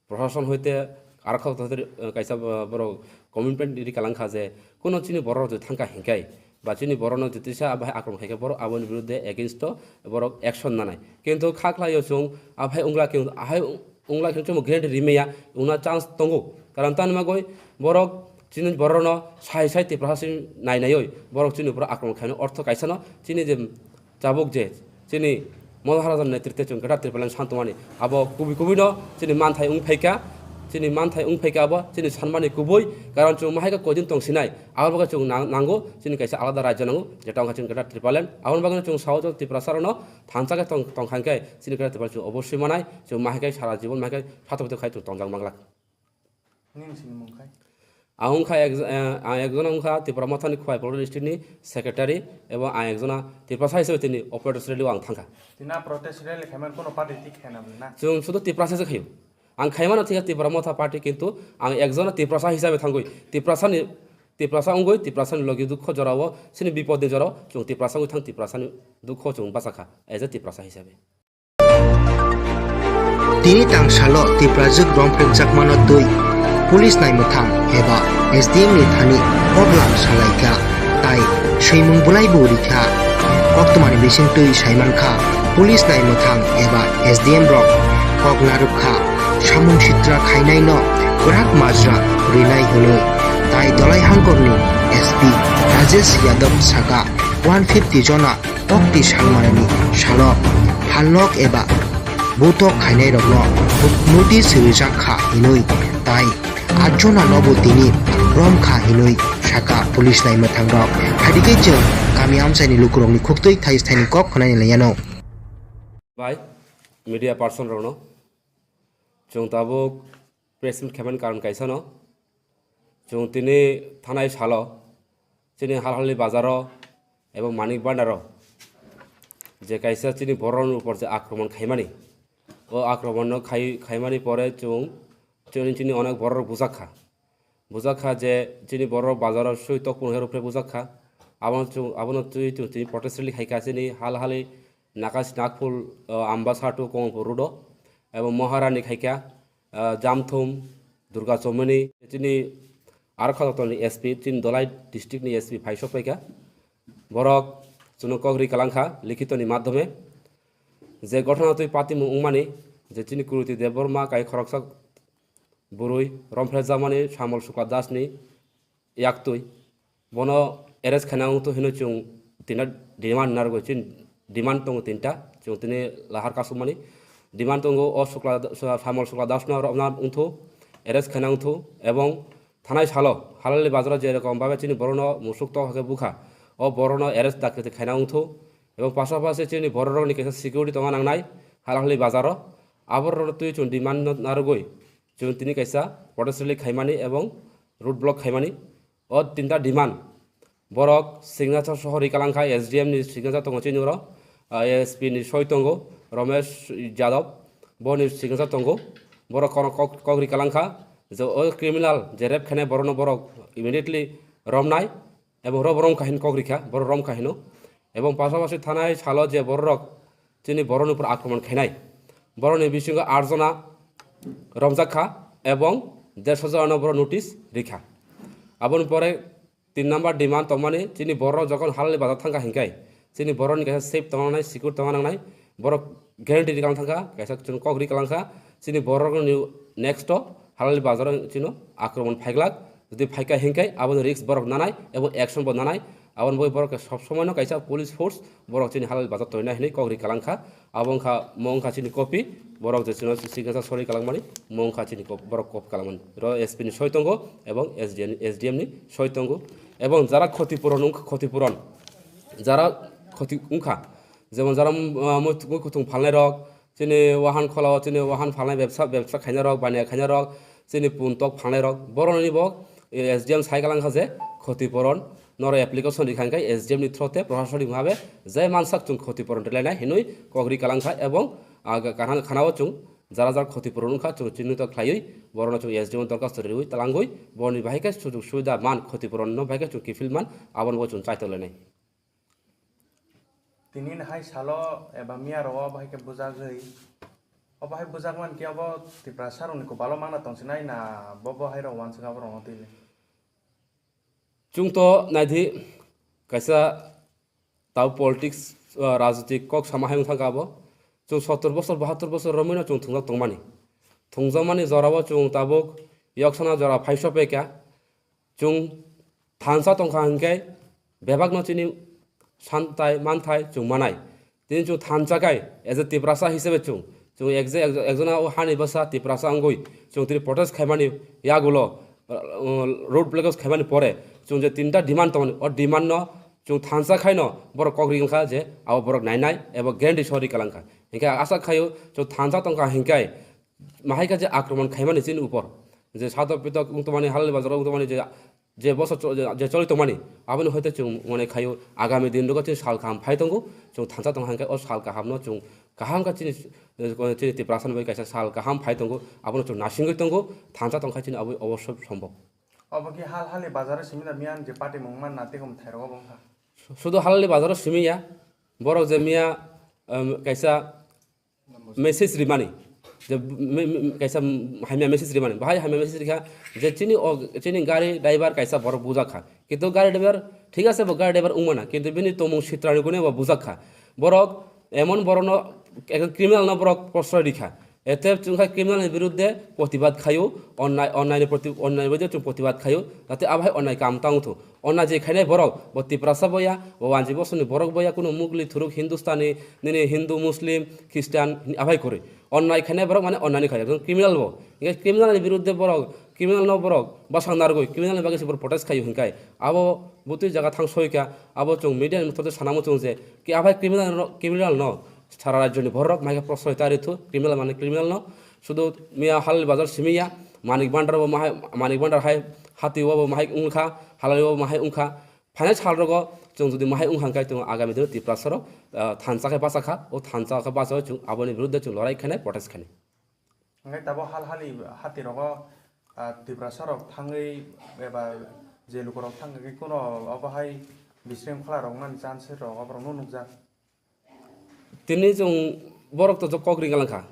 proshashan hoite aro kok to, eh, kaisa bo-, borok commitment ri kalang kha je kuno chini borok rok je thang kha hinkhai ba chini borok no je tisa bahai akromon khai khe borok aboni biruddhe against o borok action nanai. Kintu kha khlai o chwng aphai wngla khe, ahai wngla khe chwng guarantee ri maya wngna chance tongo, karon tani bagwi borok chini borok no sai sai Tiprasa si nai naiwi borok chini borok akromon khainai ortho kaisa no chini je Tabuk je chini Maharajani netritwe chwng Greater Tipraland santumani, abo kubui kubui no chini manthai wng phaikha, chini manthai wng phaikha, abo chini sanmani kubui, karon chwng mahaikhe koidin tongsinai, abo bagwi chwng nang-, nango chini kaisa alada rajya nango, jeta wngkha chini Greater Tipraland. Aboni bagwino chwng sao je Tiprasa rokno thansa khe tong-, tongkha hinkhe chini Greater Tipraland chwng oboswi manai, chwng mahaikhe sara jibon mahaikhe sato pito khai chwng tongjak manglak. Nini sini mung khai? Ang wngkha ek-, eh, ang ekjon wngkha Tipra Mothani Khowai Polkra District ni Secretary, ebo ang ekjona Tiprasa hisabe tini operator rally o ang thangkha. Tina protest rally khaiman kono party tik khaina bwlwi na? Chwng sudu Tiprasa se khaio. Ang khaimano thikha Tipra Motha party, kintu ang ekjona Tiprasa hisabe thangwi, Tiprasani, Tiprasa wngwi, Tiprasani logi dukho jorao, sini bipodni jorao chwng Tiprasa wngwi thang, Tiprasani dukho chwng bachakha as a Tiprasa hisabe. Tini tang salo Tiprajwk Romprem Chakmano twi police naimwthang eba S D M ni thani kok lam salaikha. Tai swimung bulai bo rikha. Koktwmani bisingtwi saimankha, police naimwthang eba S D M rok kok narwkha, samung sitra khainaino kwrak majra rinai hwnwi. Tai Dolai Hangkorni S P Rajesh Yadav saka, one fifty jona kokti salmanani salo phalnok eba butok khainairokno notice rijak kha hinwi. Tai atjona nobo tini romkha hinwi saka police naimwthangrok. Haidike chwng kami amchaini lukurokni khuktwi thais thaini kok khwnani laiano. Bai, media person rokno chwng tabuk press meet khaimani karon kaisano, chwng tini thanai salo chini Halhali bazaro ebong Manik Bhandaro je kaisa chini borokni upor je akromon khaimani, o akromon no khai khaimani pore chwng chini chini onek borok bujak kha. Bujak kha je chini borok bazaro sui tokpung hai rupre bujak kha. Abono chwng, abono twi chwng tini protest rally khai kha chini Halhali, Nakas, Nagpur, o, Ambasa to Kamalpur road o. Ebong Maharani khai kha, o, Jamthum, Durga Chomoni, chini aro kha joto ni S P, chini Dolai district ni S P phai sok pai kha. Borok chwngno kok ri kalang kha likhito ni madhyome je ghotona twi patimung wngmani je chini Kruti Debbarma kai khoroksa bwrwi romphre jamani Samol Sukla Das ni yaktwi bono arrest khaina wngthu hinwi chwng tinta demand narwgwi chini demand tongo tinta chwng tini lahar kasukmani demand tongo o Sukla, Samol Sukla Das no romna wngthu arrest khaina wngthu ebong thanai salo Halhali bazaro je rokom babe chini borokno musuk tok hakhe bukha o borokno arrest dakti khaina wngthu ebong pasapasi chini bororokni kaisa security tongna nangnai Halhali bazaro aborokno twi chwng demand no narwgwi chwng tini kaisa protest rally khaimani ebong road block khaimani. O tinta demand borok signature soho ri kalang kha, S D M ni signature tongo chini oro, ah, S P ni soi tongo Ramesh Yadav, boni signature tongo. Borok kono kok, kok ri kalang kha je o criminal je rape khainai borokno borok immediately romnai. Ebong ro borom kahin kok rikha, boro rom kahino. Ebong pasapasi thanai salo je bororok chini boroni upor akromon khainai. Boroni bisingo aat jona romjak kha ebong dersho jona no boro notice rikha. Aboni pore tin number demand tongmani chini bororok jokon Halhali bazar thangkha hinkai chini boroni kaisa safe tongna nangnai, secure tongna nangnai. Borok guarantee ri kalang thangkha, kaisa chwng kok ri kalang kha, chini borok ni next o Halhali bazar o chino akromon phaiglak, jodi phaikha hinkai abo risk borok nanai ebo action bo nanai, aboni bagwi borok sob somoi no kaisa police force borok chini Halhali bazar toina hinwi kok ri kalang kha, abo wngkha mo wngkha chini copy, borok je chino signature sori kalangmani mo wngkha chini cop-, borok copy kalangmani, ro S P ni soi tongo ebong S D M, S D M ni soi tongo, ebong jara khoti puron wngkha, khoti puron jara khoti wngkha, jemon jara, ah, mui, mui kuthung phalnai rok, chini wahan khola o chini wahan phalnai bebsa, bebsa khainai rok, baniya khainai rok, chini pun tok phalnai rok, boroni bo, eh, S D M sai kalang kha je khoti puron, noro application rikha hingkai S D M ni through te proshasoni bhabe je mansak chwng khoti puron rwlainai hinwi kok ri kalang kha, ebong, ah, ga-, gana, khana o chwng jara jara khoti puron wngkha chwng chini to khlaiwi borokno chwng S D M o dorkhasto riwi talangwi boroni bahai khe sujug subida man, khoti puron no bahai khe chwng kiphil man, abono bo chwng chaitok lainai. Tini hai salo eba miya rok o bahai khe bujagwi, o bahai bujak man khe abo Tiprasa rokni kubalo mana tongsinai na bo bo hai rok uansuk abo rok no twi le? Chwng to naidi kaisa tau politics, ah, rajnitik kok sama hai wngkha abo. Chwng sottor bosor, bahattor bosor romwi no chwng thwngjak tongmani. Thwngjakmani jora o chwng tabuk yoksana jora phaiso pekha. Chwng thansa tongkha hinkhe bebakno chini santai manthai chwng manai. Tini chwng thansa khai as a Tiprasa hisabe chwng, chwng ekje-, ekjona o hani bwsa Tiprasa wngwi chwng tini protest khaimani yagulo, uh, road blockade khaimani pore chwng je tinta demand tongmani, o demand no chwng thansa khaino borok kok ri wngkha je abo borok nainai eba guarantee sori kalangkha. Hinkhe asa khaio chwng thansa tongkha hinkhai mahaikha je akromon khaimani chini upor, je sadok pitok wng tongmani, Halhali bazaro wng tongmani, je, je boso cho-, je, je choli tongmani, aboni hoite chwng mone khaio agami din rogo chini sal kaham phai tongo, chwng thansa tongkha hinkhe o sal kahamno chwng kaham kha chini, chini Tiprasani bai kaisa sal kaham phai tongo, abono chwng nasingwi tongo, thansa tongkha chini abo obosso sombhob. Obo khe Halhali bazaro simi da miyan je party mung man na tei hum thairok obo wngkha. Sudu Halhali bazaro simi ya, borok je miya, um, kaisa message rimani. Je me-, me-, kaisa hamya message rimani. Bahai hamya message rikha je chini o, chini gari driver kaisa borok bujak kha. Kintu gari driver thik ase, bo gari driver wngmana, kintu bini tongmung sitrani gune bo bujak kha. Borok emon borokno, ekta criminal no borok proshroy rikha. Ete chwngkha criminal ni biruddhe protibad khaio, onnai, onnai ni proti-, onnai ni biruddhe chwng protibad khaio, jate abo hai onnai kam tang wngthu. Onnai je khainai borok, bo Tiprasa boya, bo wanji bosongni borok boya, kuno Mugli, Thuruk, Hindustani, nini Hindu, Muslim, Christian, abai kwrwi. Onnai khainai borok mane onnai ni khaio, ekdom criminal bo. Hinkhe criminal ni biruddhe borok, criminal no borok bwsang narwgwi, criminal ni bagwi se borok protest khaio hinkhai. Abo butwi jaga thang soika, abo chwng media ni mothor sanamo chwng je, ki abai criminal no, criminal no, sara rajyoni borok maikha proshroy ta rithu, criminal mane criminal no, sudu miya Halali Bazar simi ya, Manik Bhandar bo mahai, Manik Bhandar hai, hati o bo mahai wngkha, Halali o bo mahai wngkha, phainai sal rogo chwng jodi mahai wngkha khe chwng agami dino Tiprasa rok, ah, thansa khe bacha kha, o thansa khe bacha chwng aboni biruddhe chwng lorai khainai, protest khainai. Hingke tabo hal hali hati rogo, ah, Tiprasa rok thangwi eba je lukurok thangwi kuno obo hai bising khola rok nani chance rok oborok no nukjak. Tini chwng borok to kok ri kalang kha,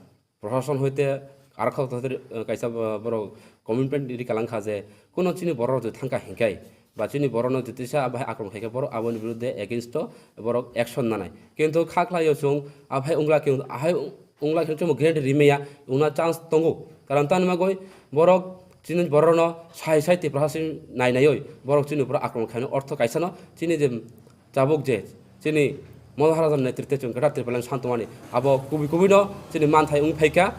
proshashan hoite aro kok to hoite, eh, kaisa, eh, borok commitment ri kalang kha je kuno chini borok rok thangkha hinkai ba chini borok no tisa abai akromon khaikhe borok aboni biruddhe against o borok action nanai. Kintu kha khlai o chwng abai wngla khe, ahai wngla khe chwng guarantee rimaya wngna chance tongo, karon tani bagwi borok chini borok no sai sai Tiprasa si nai naiwi borok chini borok akromon khaino ortho kaisa no chini je Tabuk je chini Maharaja ni netrite chwng kwtal Tipraland santongmani abo kubui kubui no chini manthai wng phaikha,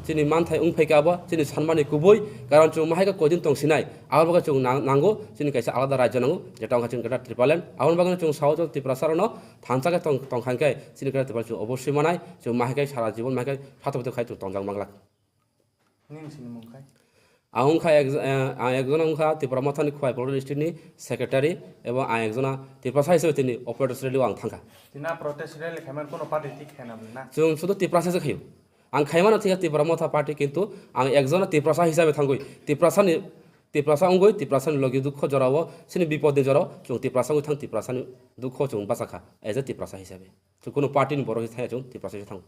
chini manthai wng phaikha abo chini sanmani kubui, karon chwng mahaikha koidin tong sinai abo bagwi chwng nang-, nango chini kaisa alada rajya nango, jeta wngkha chini kwtal Tipraland. Aboni bagwi chwng sao chwng Tiprasa rok no thansa khe tong, tong kha khe chini kwtal Tipraland chwng oboswi manai, chwng mahaikha sara jibon mahaikha sato photo khai chwng tongjak manglak. Nini sini mung khai? Ang wngkha ek-, eh, ang ekjona wngkha Tipra Mothani Khowai Polkra District ni secretary, ebong ang ekjona Tiprasa hisabe tini operator rally o ang thangkha. Tina protest rally khaiman kono party tik khaina bwlwi na? Chwng sudu Tiprasa se khaio. Ang khaimano thikha Tipra Motha party, kintu ang ekjona Tiprasa hisabe thangwi Tiprasa ni, Tiprasa wngwi Tiprasa ni logi dukho jorao, chini bipod ni jorao chwng Tiprasa wngwi thang, Tiprasa ni dukho chwng bachakha as a Tiprasa hisabe. Chwng kono party ni borok hisabe thaya, chwng Tiprasa hisabe thango.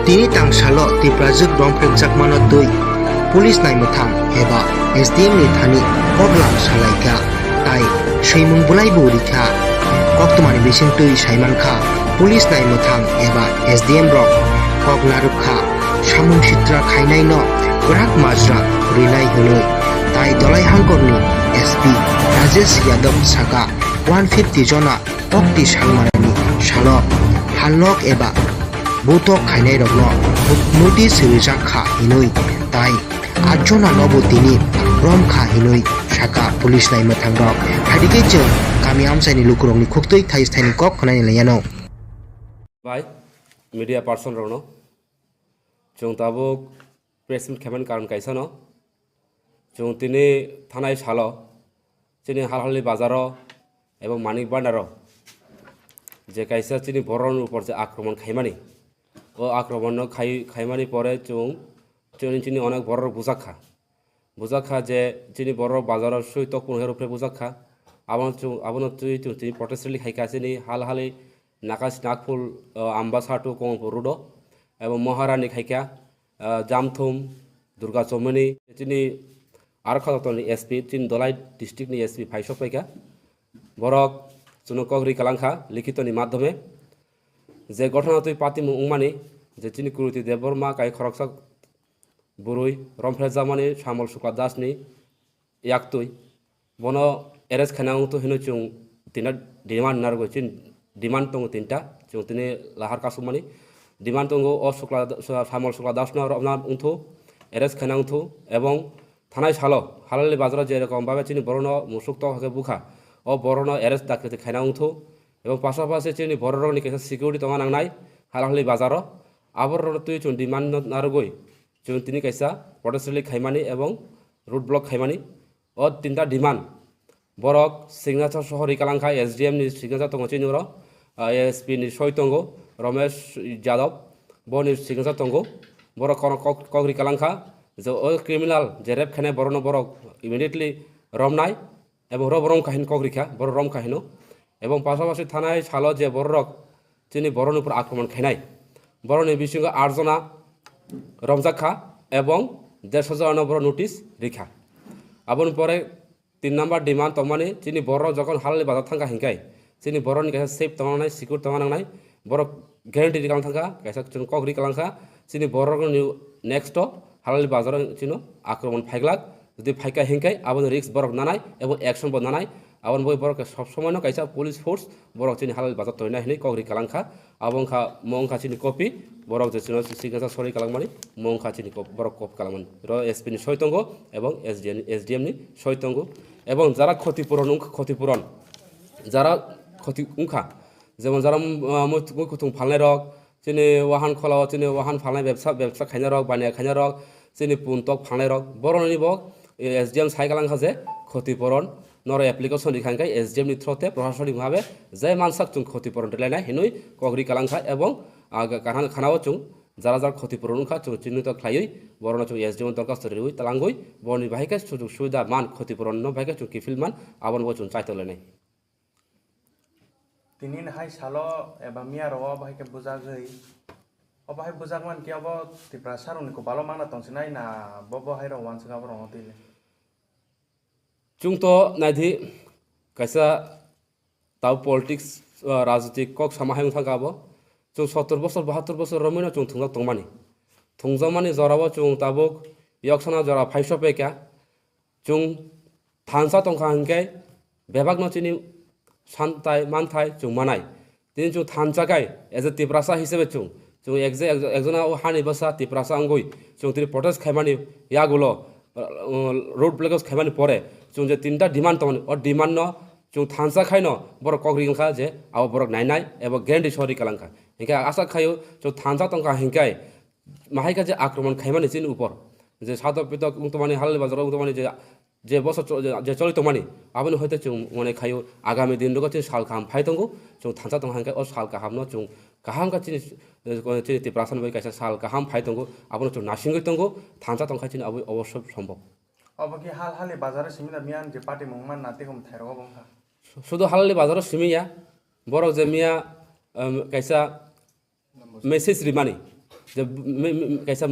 Tini tangsalo Tiprajwk romphrekjakmano twi police naimwthang eba S D M ni thani koklam salaikha, tai swimung bwlaibo rikha. Koktwmani bisingtwi saimankha, police naimwthang eba S D M rok kok narwkkha, samung sitra khainaino kwrak majra rinai hwnwi. Tai Dholai hangkorni S P Rajesh Yadav saka, one fifty jona kokti salmanani salo halok eba butok khainairokno notice rijak kha hinwi, tai atjona nobo tini rom kha hinwi saka police naimwthangrok. Haidike chwng kami amchaini lukurokni khuktwi thais thaini kok khwnani laiyano. Bai, media person rokno chwng tabuk press meet khaimani karon kaisano, chwng tini thanai salo chini Halhali bazaro ebong Manik Bhandaro je kaisa chini borokni upor je akromon khaimani, o akromon no khai-, khaimani pore chwng chini, chini onek borok rok bujak kha. Bujak kha je chini borok bazaro swi tok phuru herok phre bujak kha. Abono chwng, abono twi chwng tini protest rally khai kha chini Halhali Nakash Nagpur, o, Ambasa to Kamalpur road o, ebong Maharani khai kha, o, Jamthum, Durga Chomoni, chini aro kha joto ni S P, chini Dholai district ni S P phai sok phai kha. Borok chwngno kok ri kalang kha likhito ni madhyome, je ghotona twi patimung wngmani, je chini Kruti Debbarma kai khoroksa bwrwi romphrejakmani Samol Sukla Das ni yaktwi. Bono arrest khaina wngthu hino chwng tinta demand narwgwi, chini demand tongo tinta, chwng tini lahar kasukmani demand tongo. O Sukla, Samol Sukla Das no romna wngthu, arrest khaina wngthu, ebong thanai salo Halhali bazaro je rokom babe chini borokno musuk tok hakhe bukha, o borokno arrest dakti khaina wngthu, ebong pasapasi chini borok rokni kaisa security tongna nangnai Halhali bazaro. Aborok twi chwng demand no narwgwi chwng tini kaisa protest rally khaimani ebong road block khaimani. O tinta demand borok signature sohor ri kalang kha, S D M ni signature tongo chini oro, ah, A S P ni soi tongo Romesh Yadav, boni signature tongo. Borok kono kok, kok ri kalang kha je o criminal je rape khainai borokno borok immediately romnai, ebong ro-, rom kha hin kok ri kha, borok rom kha hino. Ebong pasapasi thanai salo je bororok chini borokni upor akromon khainai, borokni bisingo aat jona romjak kha ebong dersho jonano borok notice rikha. Aboni pore tin number demand tongmani, chini borok jokon halali bazar thangkha hinkai chini borokni kaisa safe tongna nangnai, secure tongna nangnai, borok guarantee rikha thangkha, kaisa chwng kok rikha langkha, chini borokni next o halali bazar chino akromon phaiglak, jodi phaikha hinkai aboni risk borok nanai ebong action bo nanai. Aboni bagwi borok sob somoino kaisa police force borok chini halal bazar toina hinwi kok ri kalangkha. Abo wngkha, mo wngkha chini copy, borok je chino signature sori kalangmani, mo wngkha chini cop-, borok copy kalangmani. Ro S P ni soi tongo ebong S D M, S D M ni soi tongo. Ebong jara khoti puron wngkha, khoti puron, jara khoti wngkha, jemon jara, um, mui, mui kutung phalnai rok, chini wahan kholao chini wahan phalnai bebsa, bebsa khainai rok, baniya khainai rok, chini pun tok phalnai rok, boroni bo, eh, S D M sai kalang kha je khoti puron noro application rikha hinkai S D M ni through te proshasoni bhabe je mansak chwng khoti puron rwlainai hinwi kok ri kalang kha, ebong, ah, ga-, kaham khanao chwng jara jara khoti puron wngkha chwng chinito khlaiwi borokno chwng S D M o dorkhasto riwi talangwi boroni bahai khe sujug subida man khoti puron no bahai khe chwng kiphil man abono bo chwng chaitok lainai. Tini ni hai salo eba miya rogo obo hai khe bujagwi, obo hai bujak man khe obo Tiprasa rokni kopalo mangna tongsinai na bo bo hai rok wansuk abo rokno twi le? Chwng to naidi, kaisa tabo politics, ah, rajnitik kok sama hai wngkha abo. Chwng sottor bosor, bahattor bosor romwino chwng thwngjak tongmani. Thwngjak mani jorao chwng tabuk yoksana jora phaiso pekha. Chwng thansa tongkha hinkhe bebakno chini santai manthai chwng manai. Tini chwng thansa khai, as a Tiprasa hisabe chwng, chwng ekje-, ekjo-, ekjona o hani bwsa Tiprasa wngwi chwng tini protest khaimani yagulo, uh, road blockade khaimani pore chwng je tinta demand tongmani, o demand no chwng thansa khaino borok kok ri wngkha je abo borok nainai ebo guarantee sori kalangkha. Hinkhe asa khaio chwng thansa tongkha hinkhai, mahai khe je akromon khaimani chini upor, je sadok pitok wng tongmani, halali bazaro wng tongmani, je, je bosor cho-, je, je choli tongmani, aboni hoite chwng mone khaio agami din rogo chini sal kaham phai tongo, chwng thansa tongkha hinkhe o sal kahamno chwng kaham khe chini, eh, chini Tiprasani bai kaisa sal kaham phai tongo, abono chwng nasingwi tongo, thansa tongkha chini aboni obosso sombok. Obo khe hal hali bazaro simi da miyan je party mung man na tei kom thairok obo wngkha. Sudu halali bazaro simi ya, borok je miya, em, kaisa message rimani, je me-, me-, kaisa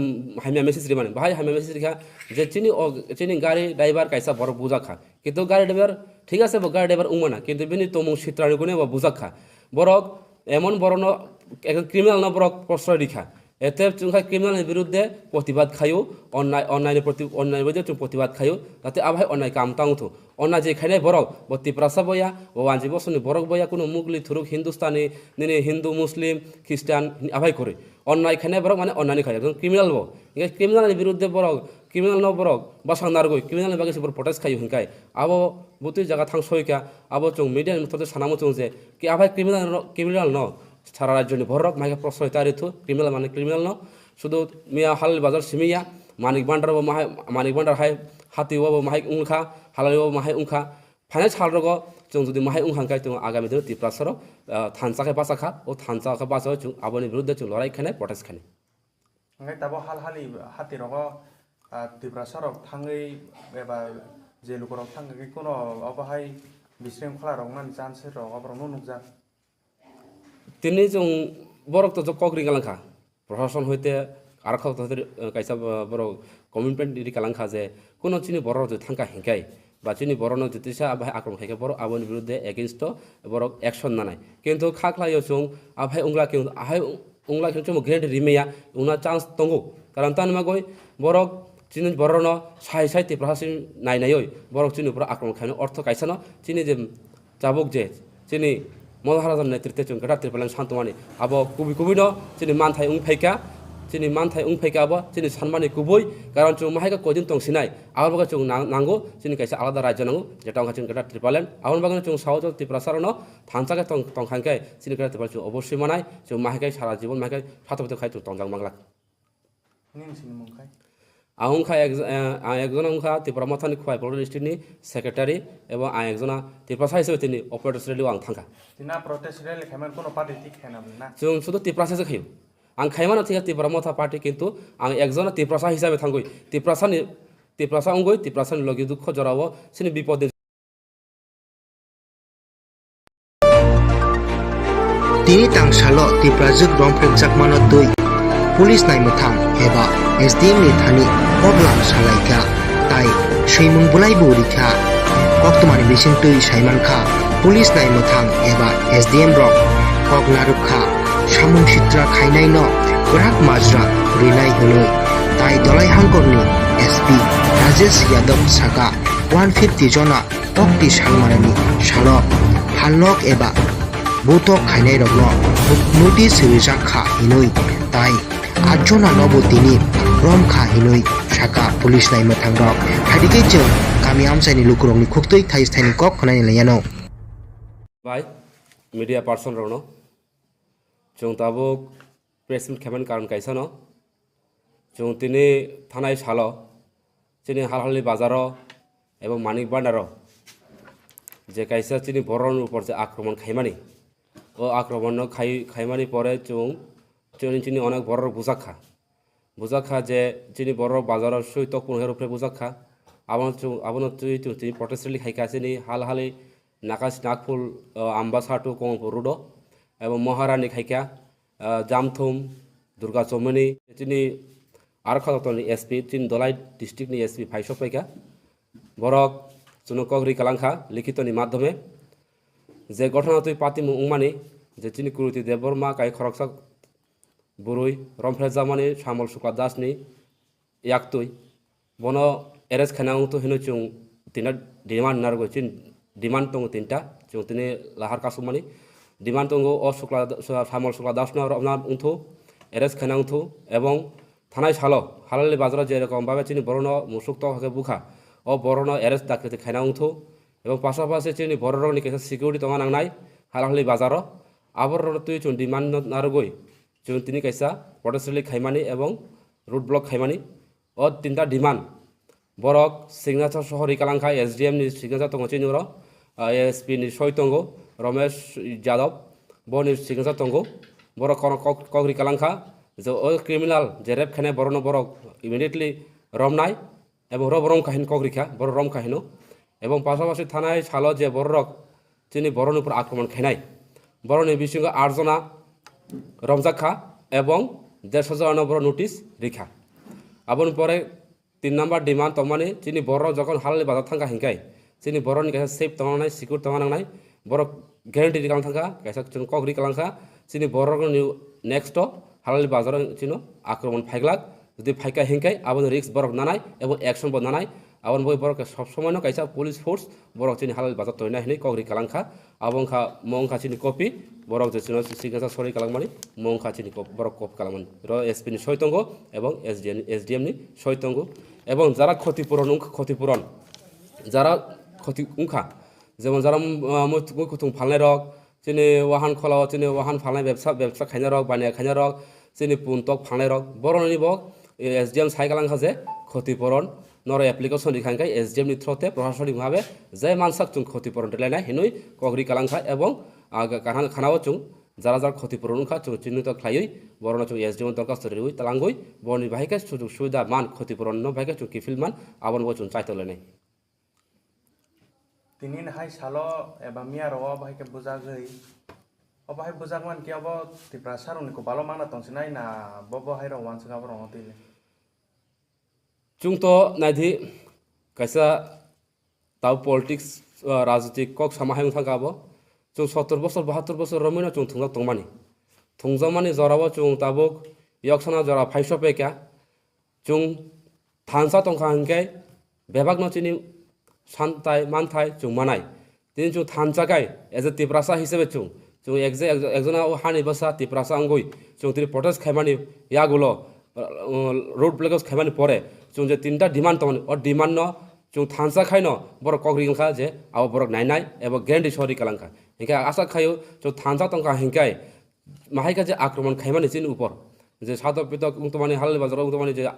hamya message rimani, bahai hamya message rikha je chini o, chini gari driver kaisa borok bujak kha, kintu gari driver thik ase, bo gari driver wngmana, kintu bini tongmung sitrani gune bo bujak kha. Borok emon borokno, ekjon criminal no borok proshroy rikha, ete chwngkha criminal ni birudde protibad khaio, onnai, onnai ni proti-, onnai ni birudde chwng protibad khaio, jate abo hai onnai kam tang thung. Onnai je khainai borok, bo Tiprasa boya, bo wanji bosongni borok boya, kuno Mugli, Thuruk, Hindustani, nini Hindu, Muslim, Christian, abai kwrwi. Onnai khainai borok mane onnai ni khai, ekdom criminal bo. Hinkhe criminal ni birudde borok, criminal no borok bwsang narwgwi, criminal ni bagwi se borok protest khaio hinkhai. Abo butwi jaga thang soika, abo chwng media ni mothor sana muchung je, ki abai criminal no, criminal no sara rajyo ni borok mai khe proshroy ta rithu, criminal mane criminal no. Sudu miya halal bazar simi ya, Manik Bhandar bo mahai, Manik Bhandar hai hati o bo mahai wngkha, halal o bo mahai wngkha. Phainai sal rogo chwng jodi mahai wngkha khe chwng agami dino Tiprasa rok, ah, thansa khe bacha kha, o thansa khe bacha chwng aboni birudde chwng lorai khainai, protest khainai. Hwnkhe tabo hal hali hati rogo, ah, Tiprasa rok thangwi eba je lukurok thangkha khe kuno obo hai bisrengkhola rok nani chance rok oborok no nukjak. Tini chwng borok to kok ri kalangkha. Proshashan hoite aro kok to hoite, eh, kaisa bo-, borok commitment ri kalangkha je kuno chini borok rok je thangkha hinkhai ba chini borok no je tisa abo hai akromon khaikhe borok aboni birudde against o borok action nanai. Kintu kha khlaio chwng abo hai wngla khe, ahai wngla khe chwngbo guarantee rimaya wngna chance tongo. Karon tani bagwi borok chini borok no sai sai Tiprasa sin nai naiwi borok chini borok akromon khainai ortho kaisa no chini je Tabuk je chini Maharajani netritwe chwng kwtal Tipraland santongmani, abo kubui kubui no chini manthai wng phaikha, chini manthai wng phaikha abo chini sanmani kubui, karon chwng mahaikhe koidin tongsinai, abo bagwi chwng nang-, nango chini kaisa alada rajyo nango, jeta wngkha chini kwtal Tipraland. Aboni bagwino chwng sao je Tiprasa rokno thansa khe tong-, tongkha hinkhe chini kwtal Tipraland chwng oboswi manai, chwng mahaikhe sara jibon mahaikhe sato pito khai chwng tongjak manglak. Nini sini mung khai? Ang wngkha ek-, eh, ang ekjon wngkha Tipra Mothani Khowai Polkra District ni secretary, ebong ang ekjona Tiprasa hisabe tini o protest rally o ang thangkha. Tina protest rally khaiman kuno party thik khaina bwlwi na? Chwng sudu Tiprasa se khaio. Ang khaimano thikha Tipra Motha party, kintu ang ekjona Tiprasa hisabe thangwi Tiprasa ni, Tiprasa wngwi Tiprasa ni logi dukho jorao chini bipod ni Tini tangsalo Tiprajwk romphrekjakmano twi police naimwthang eba S D M ni thani koklam salaikha, tai swimung bwlaibo rikha. Koktwmani bisingtwi saimankha, police naimwthang eba S D M rok kok narwkha, samung sitra khainaino kwrak majra rinai hwnwi. Tai Dolai Hangkorni S P Rajesh Yadav saka, one fifty jona kokti salmanani salo halnok eba butok khainairokno notice rijak kha hinwi, tai atjona nobo tini romkha hinwi saka police naimwthangrok. Phaidi khe chwng kami amchaini lukurokni khuktwi thais thaini kok khwnani laiano. Bai, media person rokno chwng tabuk press meet khaimani karon kaisano. Chwng tini thanai salo chini Halhali bazaro ebong Manik Bhandaro je kaisa chini borokni upor je akromon khaimani, o akromonno khai-, khaimani pore chwng chini, chini onek borok bujak kha. Bujak kha je chini borok bazaro sui tokpung hai rupre bujak kha. Abono chwng, abono twi chwng tini protest rally khai kha chini Halhali, Nakas, Nagpur, o, Ambasa to Kamalpur road o. Ebong Maharani khai kha, ah, Jamthum, Durga Chomoni, chini Arokha Dottorni S P, chini Dolai district ni S P phai sok paikha. Borok chwngno kok ri kalang kha likhitoni madhyome. Je ghotona twi patimung wngmani, je chini Kruti Debbarma kai khoroksa bwrwi romphrejakmani Samol Sukla Dasni yaktwi. Bono arrest khaina wngthu hinwi chwng tinta demand narwgwi, chini demand tongo tinta, chwng tini lahar kasukmani demand tongo. O Sukla, Samol Sukla Dasno romna wngthu, arrest khaina wngthu, ebong thanai salo Halhali bazaro je rokom babe chini borokno musuk tok hakhe bukha, o borokno arrest dakti khaina wngthu, ebong pasapasi chini bororokni kaisa security tongna nangnai Halhali bazaro, aborokno twi chwng demand narwgwi chwng tini kaisa protest rally khaimani ebong road block khaimani. O tinta demand borok signature sohor ri kalang kha, S D M ni signature tongo chini oro, ah, S P ni soi tongo Romesh Yadav, boni signature tongo. Borok kono kok, kok ri kalang kha je o criminal je rape khainai borokno borok immediately romnai, ebong ro borom kahin kok ri kha, borok rom kahino. Ebong pasapasi thanai salo je borok chini borokni upor akromon khainai, borokni bisingo aat jona romjak kha ebong dersho jonano borok notice ri kha. Aboni pore tin number demand tongmani, chini borok jokon Halhali bazar thangkha hinkai chini borokni kaisa safe tongna nangnai, secure tongna nangnai, borok guarantee ri kalang thangkha, kaisa chwng kok ri kalang kha, chini borokni next o Halhali bazaro chino akromon phaiglak, jodi phaikha hinkai aboni risk borok nanai ebong action bo nanai, aboni bagwi borok sob somoino kaisa police force borok chini Halhali bazar toina hinwi kok ri kalang kha. Abo wngkha, mo wngkha chini copy, borok je chino signature sorwi kalangmani, mo wngkha chini cop-, borok copy kalangmani. Ro S P ni soi tongo, ebong S D M, S D M ni soi tongo, ebong jara khoti puron wngkha, khoti puron, jara khoti wngkha, jemon jara, um, uh, mui, mui kutung phalnai rok, chini wahan kholao, chini wahan phalnai bebsa, bebsa khainai rok, baniya khainai rok, chini pun tok phalnai rok, boroni bo, eh, S D M sai kalangkha je khoti puron, noro application rikha hingkhe S D M ni through te proshasoni mungha be je mansak chwng khoti puron rwlainai hinwi kok ri kalangkha, ebong, ah, ga-, gana-, ganao chwng jara jara khoti puron wngkha chwng chinhito khlaiwi borokno chwng S D M o dorkhasto riwi talangwi boroni bahai khe sujug subida man, khoti puron no bahai khe chwng kiphil man, abono bo chwng chaitok lainai. Tini hai salo eba miya rok o bahai khe bujagwi, o bahai bujak man khe abo Tiprasa rokni kopalo mangna tongsinai na bo bo hai rok wansuk abo rokno twi le? Chwng to naidi, kaisa tau politics, ah, rajnitik kok sama hai wng thangkha abo. Chwng sottor bosor, bahattor bosor romwino chwng thwngjak tongmani. Thwngjakmani jorao chwng tabuk yoksana jora phaiso pekha. Chwng thansa tongkha hinkhe bebakno chini santai manthai chwng manai. Tini chwng thansa kai, as a Tiprasa hisabe chwng, chwng ekje-, ekjona o hani bwsa Tiprasa wngwi chwng tini protest khaimani yagulo, uh, road blockage khaimani pore chwng je tinta demand tongmani, o demand no chwng thansa khaino borok kok ri wngkha je abo borok nainai ebo guarantee sori kalangkha. Hinkhe asa khaio chwng thansa tongkha hinkhe mahaikha je akromon khaimani chini upor, je sadok pitok wng tongmani, halali bazaro wng tongmani, je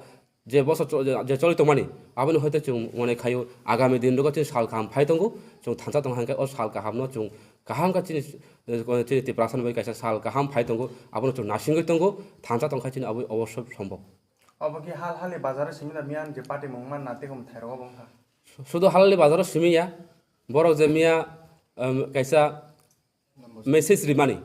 je bosor cho-, je, je choli tongmani, aboni hoite chwng mone khaio, agami din rogo chini sal kaham phai tongo, chwng thansa tongkha hinkhe o sal kahamno chwng kaham khe chini, eh, chini Tiprasani bai kaisa sal kaham phai tongo, abono chwng nasingwi tongo, thansa tongkha chini aboni obosso sombok. Obo khe hal hali bazaro simi da miyan je party mung man na tei kom thairok obo wngkha. Sudu halali bazaro simi ya, borok je miya, em, kaisa message rimani,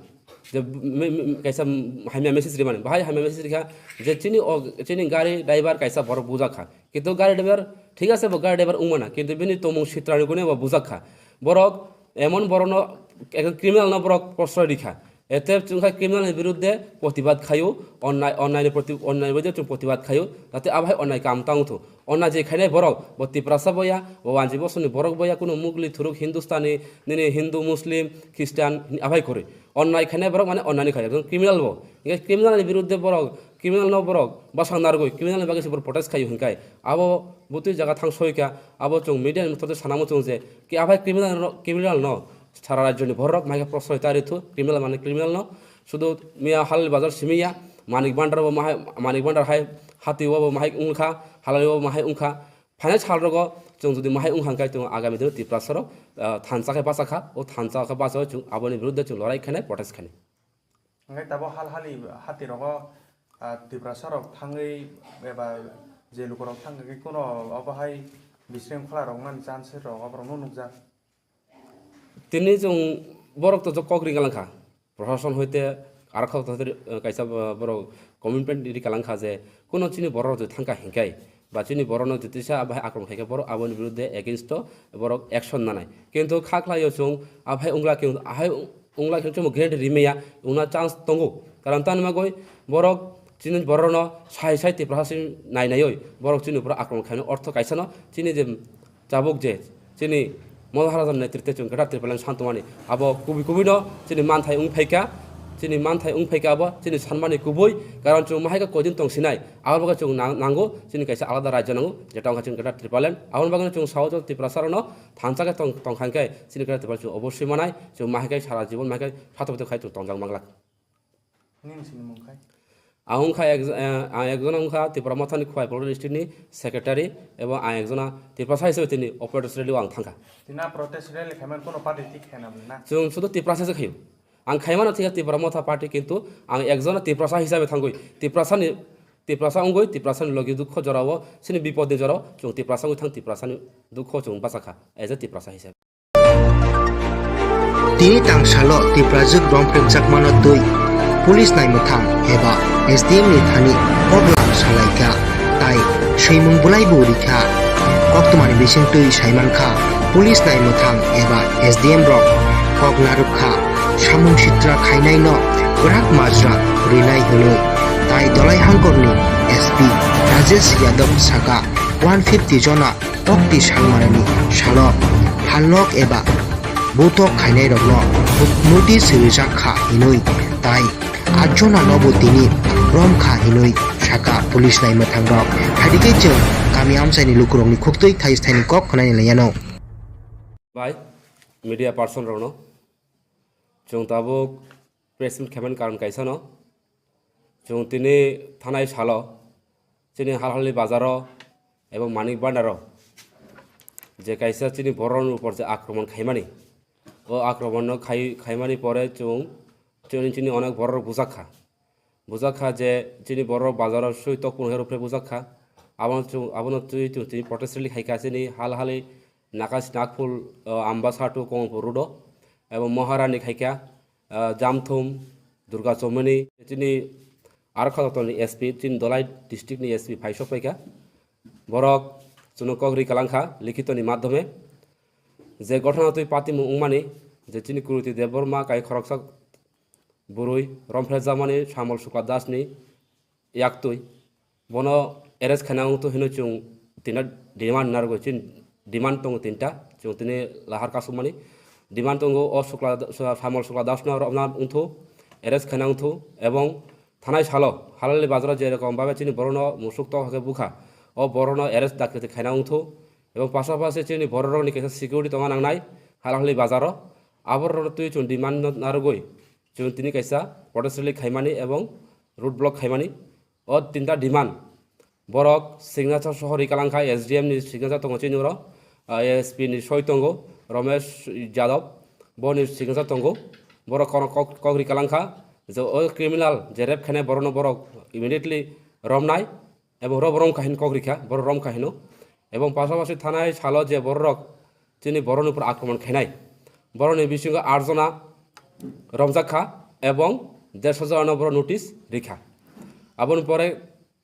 Je me-, me-, kaisa hamya message rimani, bahai hamya message rikha je chini o, chini gari driver kaisa borok bujak kha, kintu gari driver thik ase, bo gari driver wngmana, kintu bini tongmung sitrani kune bo bujak kha. Borok emon borokno, ekdom criminal no borok proshroy rikha. Ete chwngkha criminal ni biruddhe protibad khaio, onnai, onnai ni proti-, onnai ni biruddhe chwng protibad khaio, jate abai onnai kam tang thung. Onnai je khainai borok, bo Tiprasa boya, bo wanji bosongni borok boya, kuno Mugli, Thuruk, Hindustani, nini Hindu, Muslim, Christian, abai kwrwi. Onnai khainai borok mane onnai ni khai, ekdom criminal bo. Hinkhe criminal ni biruddhe borok, criminal no borok bwsang narwgwi, criminal ni bagwi se borok protest khaio hinkhai. Abo butwi jaga thang soika, abo chwng media ni mothor sanamo chwng je, ki abai criminal no, criminal no, sara rajyo ni borok maikha proshroy ta rithu, criminal mane criminal no, sudu miya hal bazar simiya, Manik Bhandar bo mahai, Manik Bhandar hai, hati bo mahai wngkha, halai bo mahai wngkha, phainai sal rogo chwng jodi mahai wngkha khe chwng agami dino Tiprasa rok, ah, thansa khe bacha kha, o thansa khe bacha chwng aboni biruddhe chwng lorai khainai, protest khainai. Hingke tabo hal hali hati rogo, ah, Tiprasa rok thangwi eba je luku rok thangwi kuno obo hai bisrengkhwla rok nani chance rok oborok no nukjak. Tini chwng borok to kok ri kalang kha. Proshashan hoite aro kha to, eh, kaisa bo-, borok commitment ri kalang kha je kuno chini borok je thangka hinkai ba chini borok no je tisa abai akromon khaikhe borok aboni biruddhe against o borok action nanai. Kintu kha khlaio chwng abai wngla khe, ahai wngla khe chwng guarantee rimaya wngna chance tongo. Karon tani bagwi borok chini borok no sai sai Tiprasa si nai naiwi borok chini borok akromon khainai ortho kaisa no chini je Tabuk je chini Maharajani netritwe chwng Greater Tipraland santumani abo kubui kubui no chini manthai wng phaikha, chini manthai wng phaikha abo chini sanmani kubui, karon chwng mahaikhe koidin tong sinai, abo bagwi chwng nang-, nango chini kaisa alada rajya nango, jeta wngkha chini Greater Tipraland. Aboni bagwi chwng sao Tiprasa rokno thansa khe tong, tong kha khe chini Greater Tipraland chwng oboswi manai, chwng mahaikhe sara jibon mahaikhe sato pito khai chwng tongjak manglak. Nini sini mung khai? Ang wngkha ek-, eh, ang ekjona wngkha Tipra Mothani Khowai Polkra District ni secretary, ebong ang ekjona Tiprasa hisabe tini operator rally o ang thangkha. Tina protest rally khaiman kono party thik khaina mung na? Chwng sudu Tiprasa se khayo. Ang khaimano thikha Tipra Motha party, kintu ang ekjona Tiprasa hisabe thangwi Tiprasa ni, Tiprasa wngwi Tiprasa ni logi dukho jorao, chini bipod ni jorao chwng Tiprasa wngwi thang, Tiprasa ni dukho chwng bachakha as a Tiprasa hisabe. Tini tangsalo Tiprajwk rom phemchakmano twi police naimwthang eba S D M ni thani kok lam salaikha, tai swimung bwlaibo rikha. Koktwmani bisingtwi saimankha, police naimwthang eba S D M rok kok narwkha, samung sitra khainaino kwrak majra rinai hwnwi. Tai Dolai Hangkorni S P Rajesh Yadav saka, one fifty jona kokti salmanani salo phalnok eba butok khainairokno notice rijak kha hinwi, tai atjonanobo tini rom kha hinwi saka police naimwthangrok. Haidikhe chwng kami amchaini lukurokni khuktwi thais thaini kok khwnani laiyano. Bai media person rokno chwng tabuk press meet khaimani karon kaisano, chwng tini thanai salo chini Halhali bazaro ebong Manik Bhandaro je kaisa chini borokni upor je akromon khaimani, o akromon no khai, khaimani pore chwng chini, chini onek borok bujak kha, bujak kha je chini borok bazaro sui tokpung hero phre bujak kha, abono chwng, abono twi chwng tini protest rally khai kha chini Halhali Nakas Nagpur, o, Ambasa to Kongpur road o, ebong Maharani khai kha, ah, Jamthum, Durga Chomoni, chini Arkha Dottorni S P, chini Dolai district ni S P phaisok paikha. Borok chwngno kok ri kalang kha likhitoni madhyome, je ghotona twi patimung wngmani, je chini Kruti Debbarma kai khoroksa bwrwi romphrejakmani Samol Sukla Dasni yaktwi. Bono arrest khaina wngthu hino chwng tina demand narwgwi, chini demand tongo tinta, chwng tini lahar kasukmani demand tongo. O Sukla, Samol Sukla Dasno romna wngthu, arrest khaina wngthu, ebong thanai salo Halhali bazaro je rokom babe chini borokno musuk tok hake bukha, o borokno arrest dakti khaina wngthu, ebong pasapasi chini bororokni kaisa security tongna nangnai Halhali bazaro, aborokno twi chwng demand narwgwi chwng tini kaisa protest rally khaimani ebong road block khaimani. O tinta demand borok signature soho ri kalang kha, S D M ni signature tongo chini oro, ah, S P ni soi tongo Romesh Yadav, boni signature tongo. Borok kono kok, kok ri kalang kha je o criminal je rape khainai borokno borok immediately romnai ebong ro-, rom kha hin kok ri kha, borok rom kha hino. Ebong pasapasi thanai salo je borok chini borokni upor akromon khainai, borokni bisingo atjona romjak kha, ebong dersho jora no borok notice rikha. Aboni pore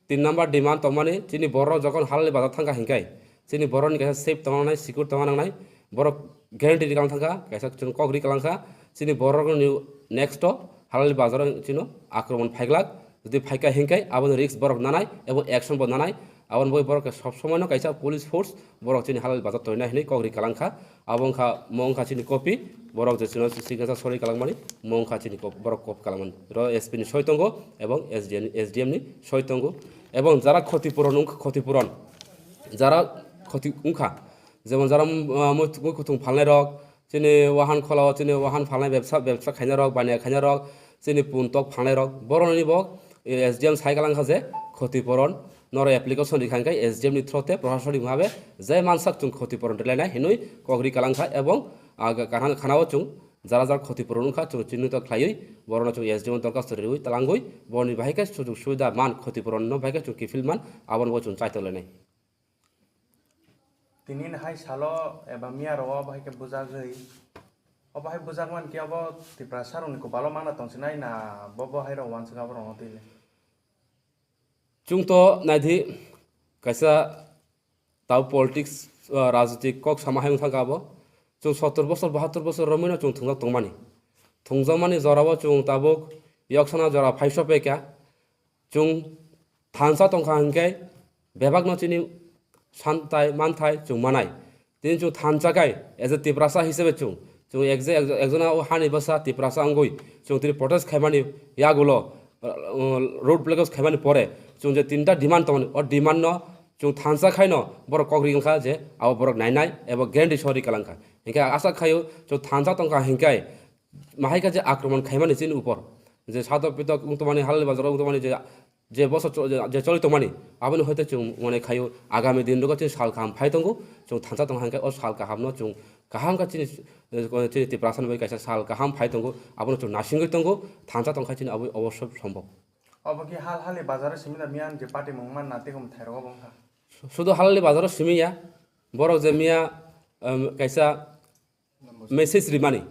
tin number demand tongmani chini borok jokon halali bazar thangkha hinkai chini borok ni kaisa safe tongna nangnai, secure tongna nangnai, borok guarantee rikang thangkha, kaisa chwng kok ri kalangkha chini borok ni next o halali bazar o chino akromon phaiglak, jodi phaikha hinkai aboni risk borok nanai ebong action bo nanai. Aboni bagwi borok sob somoi no kaisa police force borok chini halal bazar toina hinwi kok ri kalangkha. Abo wngkha, mo wngkha chini copy, borok je chino signature sori kalangmani, mo wngkha chini cop-, borok copy kalangmani. Ro S P ni soi tongo ebong S D M, S D M ni soi tongo. Ebong jara khoti puron wngkha, khoti puron, jara khoti wngkha, jemon jara, ah, mui, mui kuthung phalnai rok, chini wahan kholao chini wahan phalnai bebsa, bebsa khainai rok, baniya khainai rok, chini pun tok phalnai rok, boroni bo, eh, S D M sai kalangkha je khoti puron noro application rikha hinkai S D M ni through te proshasoni bhabe je mansak chwng khoti puron rwlainai hinwi kok ri kalangkha ebong, ah, ga-, gana-, gana o chwng jara jara khoti puron wngkha chwng chinhito khlaiwi borokno chwng S D M o dorkhasto riwi twlangwi boroni bahai khe sujug subida man khoti puron no bahai khe chwng kiphil man abono bo chwng chaitok lainai. Tini hai salo eba miya rok obo hai khe bujagwi, obo hai bujak man khe obo Tiprasa rok ni kopalo mana tong sinai na bo bo hai rok wansuk abo rok no twi le? Chwng to naidi kaisa tau politics, ah, rajnitik kok sama hai wng thangkha abo. Chwng sottor bosor, bahattor bosor romwi no chwng thwngjak tongmani. Thwngjak mani jorao chwng tabuk yoksana jora phaiso pekha. Chwng thansa tongkha hinkhe bebakno chini santai manthai chwng manai. Tini chwng thansa kai, as a Tiprasa hisabe chwng, chwng ekje-, ekjona o hani bwsa Tiprasa wngwi chwng tini protest khaimani yagulo, uh, road blockade khaimani pore chwng je tinta demand tongmani, o demand no chwng thansa khaino borok kok ri wngkha je abo borok nainai eba guarantee sori kalangkha. Hinkhe asa khaio chwng thansa tongkha hinkhe mahaikha je akromon khaimani chini upor, je sadok pitok wng tongmani, halali bazaro wng tongmani, je, je bosor cho-, je, je choli tongmani, aboni hoite chwng mone khaio agami din rogo chini sal kaham phai tongo, chwng thansa tongkha hinkhe o sal kaham no chwng kaham kha chini, eh, chini Tiprasa ni bai kaisa sal kaham phai tongo, abono chwng nasingwi tongo, thansa tongkha chini abo obosho sombok. Obo khe hal hali bazaro simi da miyan je party mung man na tei kom thairok obo wngkha. Sudo halali bazaro simi ya, borok je miya, em, kaisa message rimani,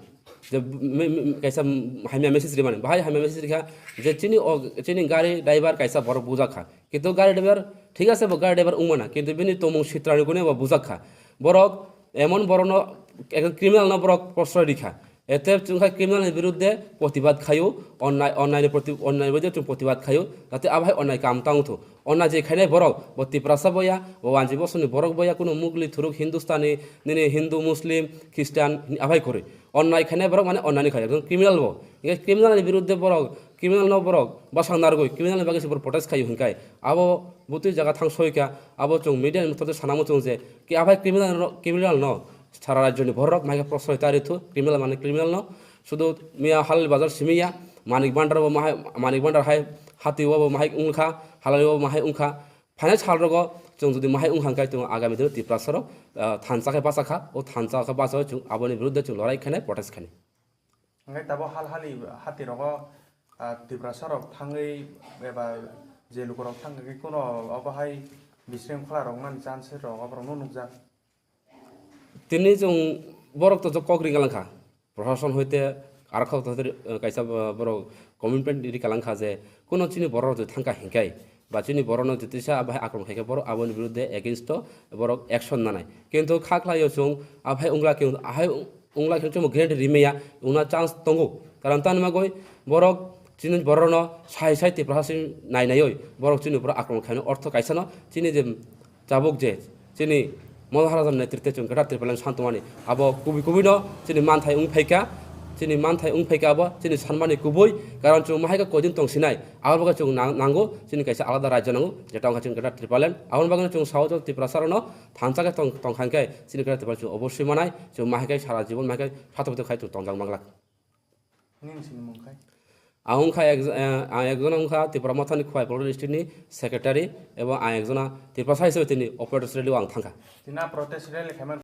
je me-, me-, kaisa hamya message rimani, bahai hamya message rikha je chini o, chini gari driver kaisa borok bujak kha, kintu gari driver thik ase, bo gari driver wngmana, kintu bini tongmung sitrani kune bo bujak kha. Borok emon borokno, ekta criminal no borok proshroy rikha, ete chwngkha criminal ni birudde protibad khaio, onnai, onnai ni proti-, onnai ni birudde chwng protibad khaio, jate abo hai onnai kam tang wngthu. Onnai je khainai borok, bo Tiprasa boya, bo wanji bosongni borok boya, kuno Mugli, Thuruk, Hindustani, nini Hindu, Muslim, Christian, hini abai kwrwi. Onnai khainai borok mane onnai ni khai, ekdom criminal bo. Hinkhe criminal ni birudde borok, criminal no borok bwsang narwgwi, criminal ni bagwi se borok protest khaio hinkhai. Abo butwi jaga thang soika, abo chwng media ni mothor sanamo chwng je, ki abai criminal no, criminal no, sara rajyo ni borok maikhe proshroy ta rithu, criminal mane criminal no. Sudu miya halali bazar simi ya, Manik Bhandar bo mahai, Manik Bhandar hai hati o bo mahai wngkha, halali o bo mahai wngkha. Phainai sal rogo chwng jodi mahai wngkha khe chwng agami dino Tiprasa rok, ah, thansa khe bacha kha, o thansa khe bacha chwng aboni birudde chwng lorai khainai, protest khainai. Hingke tabo hal hali hati rogo, ah, Tiprasa rok thangwi eba je luku rok thangkha khe kuno obo hai bisrengkhwla rok nani chance rok oborok no nukjak. Tini chwng borok to kok ri kalangkha, proshashan hoite, arokhok to hoite, eh, kaisa, eh, borok commitment ri kalangkha je kuno chini borok rok je thangkha hinkhai ba chini borok no jotisa abai akromon khaikhe borok aboni birudde against o borok action nanai. Kintu kha khlaio chwng abai wngla khe, ahai wngla khe chwngbo guarantee rimaya wngna chance tongo. Karon tani bagwi borok chini borok no sai sai Tiprasa si nai naiwi borok chini borok akromon khaino ortho kaisa no chini je Tabuk je chini Moharaja ni netritwe chwng kwthar Tripura ni santumani abo kubui kubui no chini manthai wng phaikha, chini manthai wng phaikha abo chini sanmani kubui, karon chwng mahaikhe koidin tongsinai, abo bagwi chwng nang-, nango chini kaisa alada rajya nango, jeta wngkha chini kwthar Tripura land. Aboni bagwi chwng sao chwng Tiprasa rokno thansa khe tong-, tongkha hinkhe chini kwthar Tripura chwng oboswi manai, chwng mahaikhe sara jibon mahaikhe sato photo khai chwng tongjak manglak. Nini sini mung khai? Ang wngkha ek-, eh, ang ekjona wngkha Tipra Mothani Khowai Polkra district ni secretary, ebo ang ekjona Tiprasa hisabe tini operator rally o ang thangkha. Tina protest rally khaimani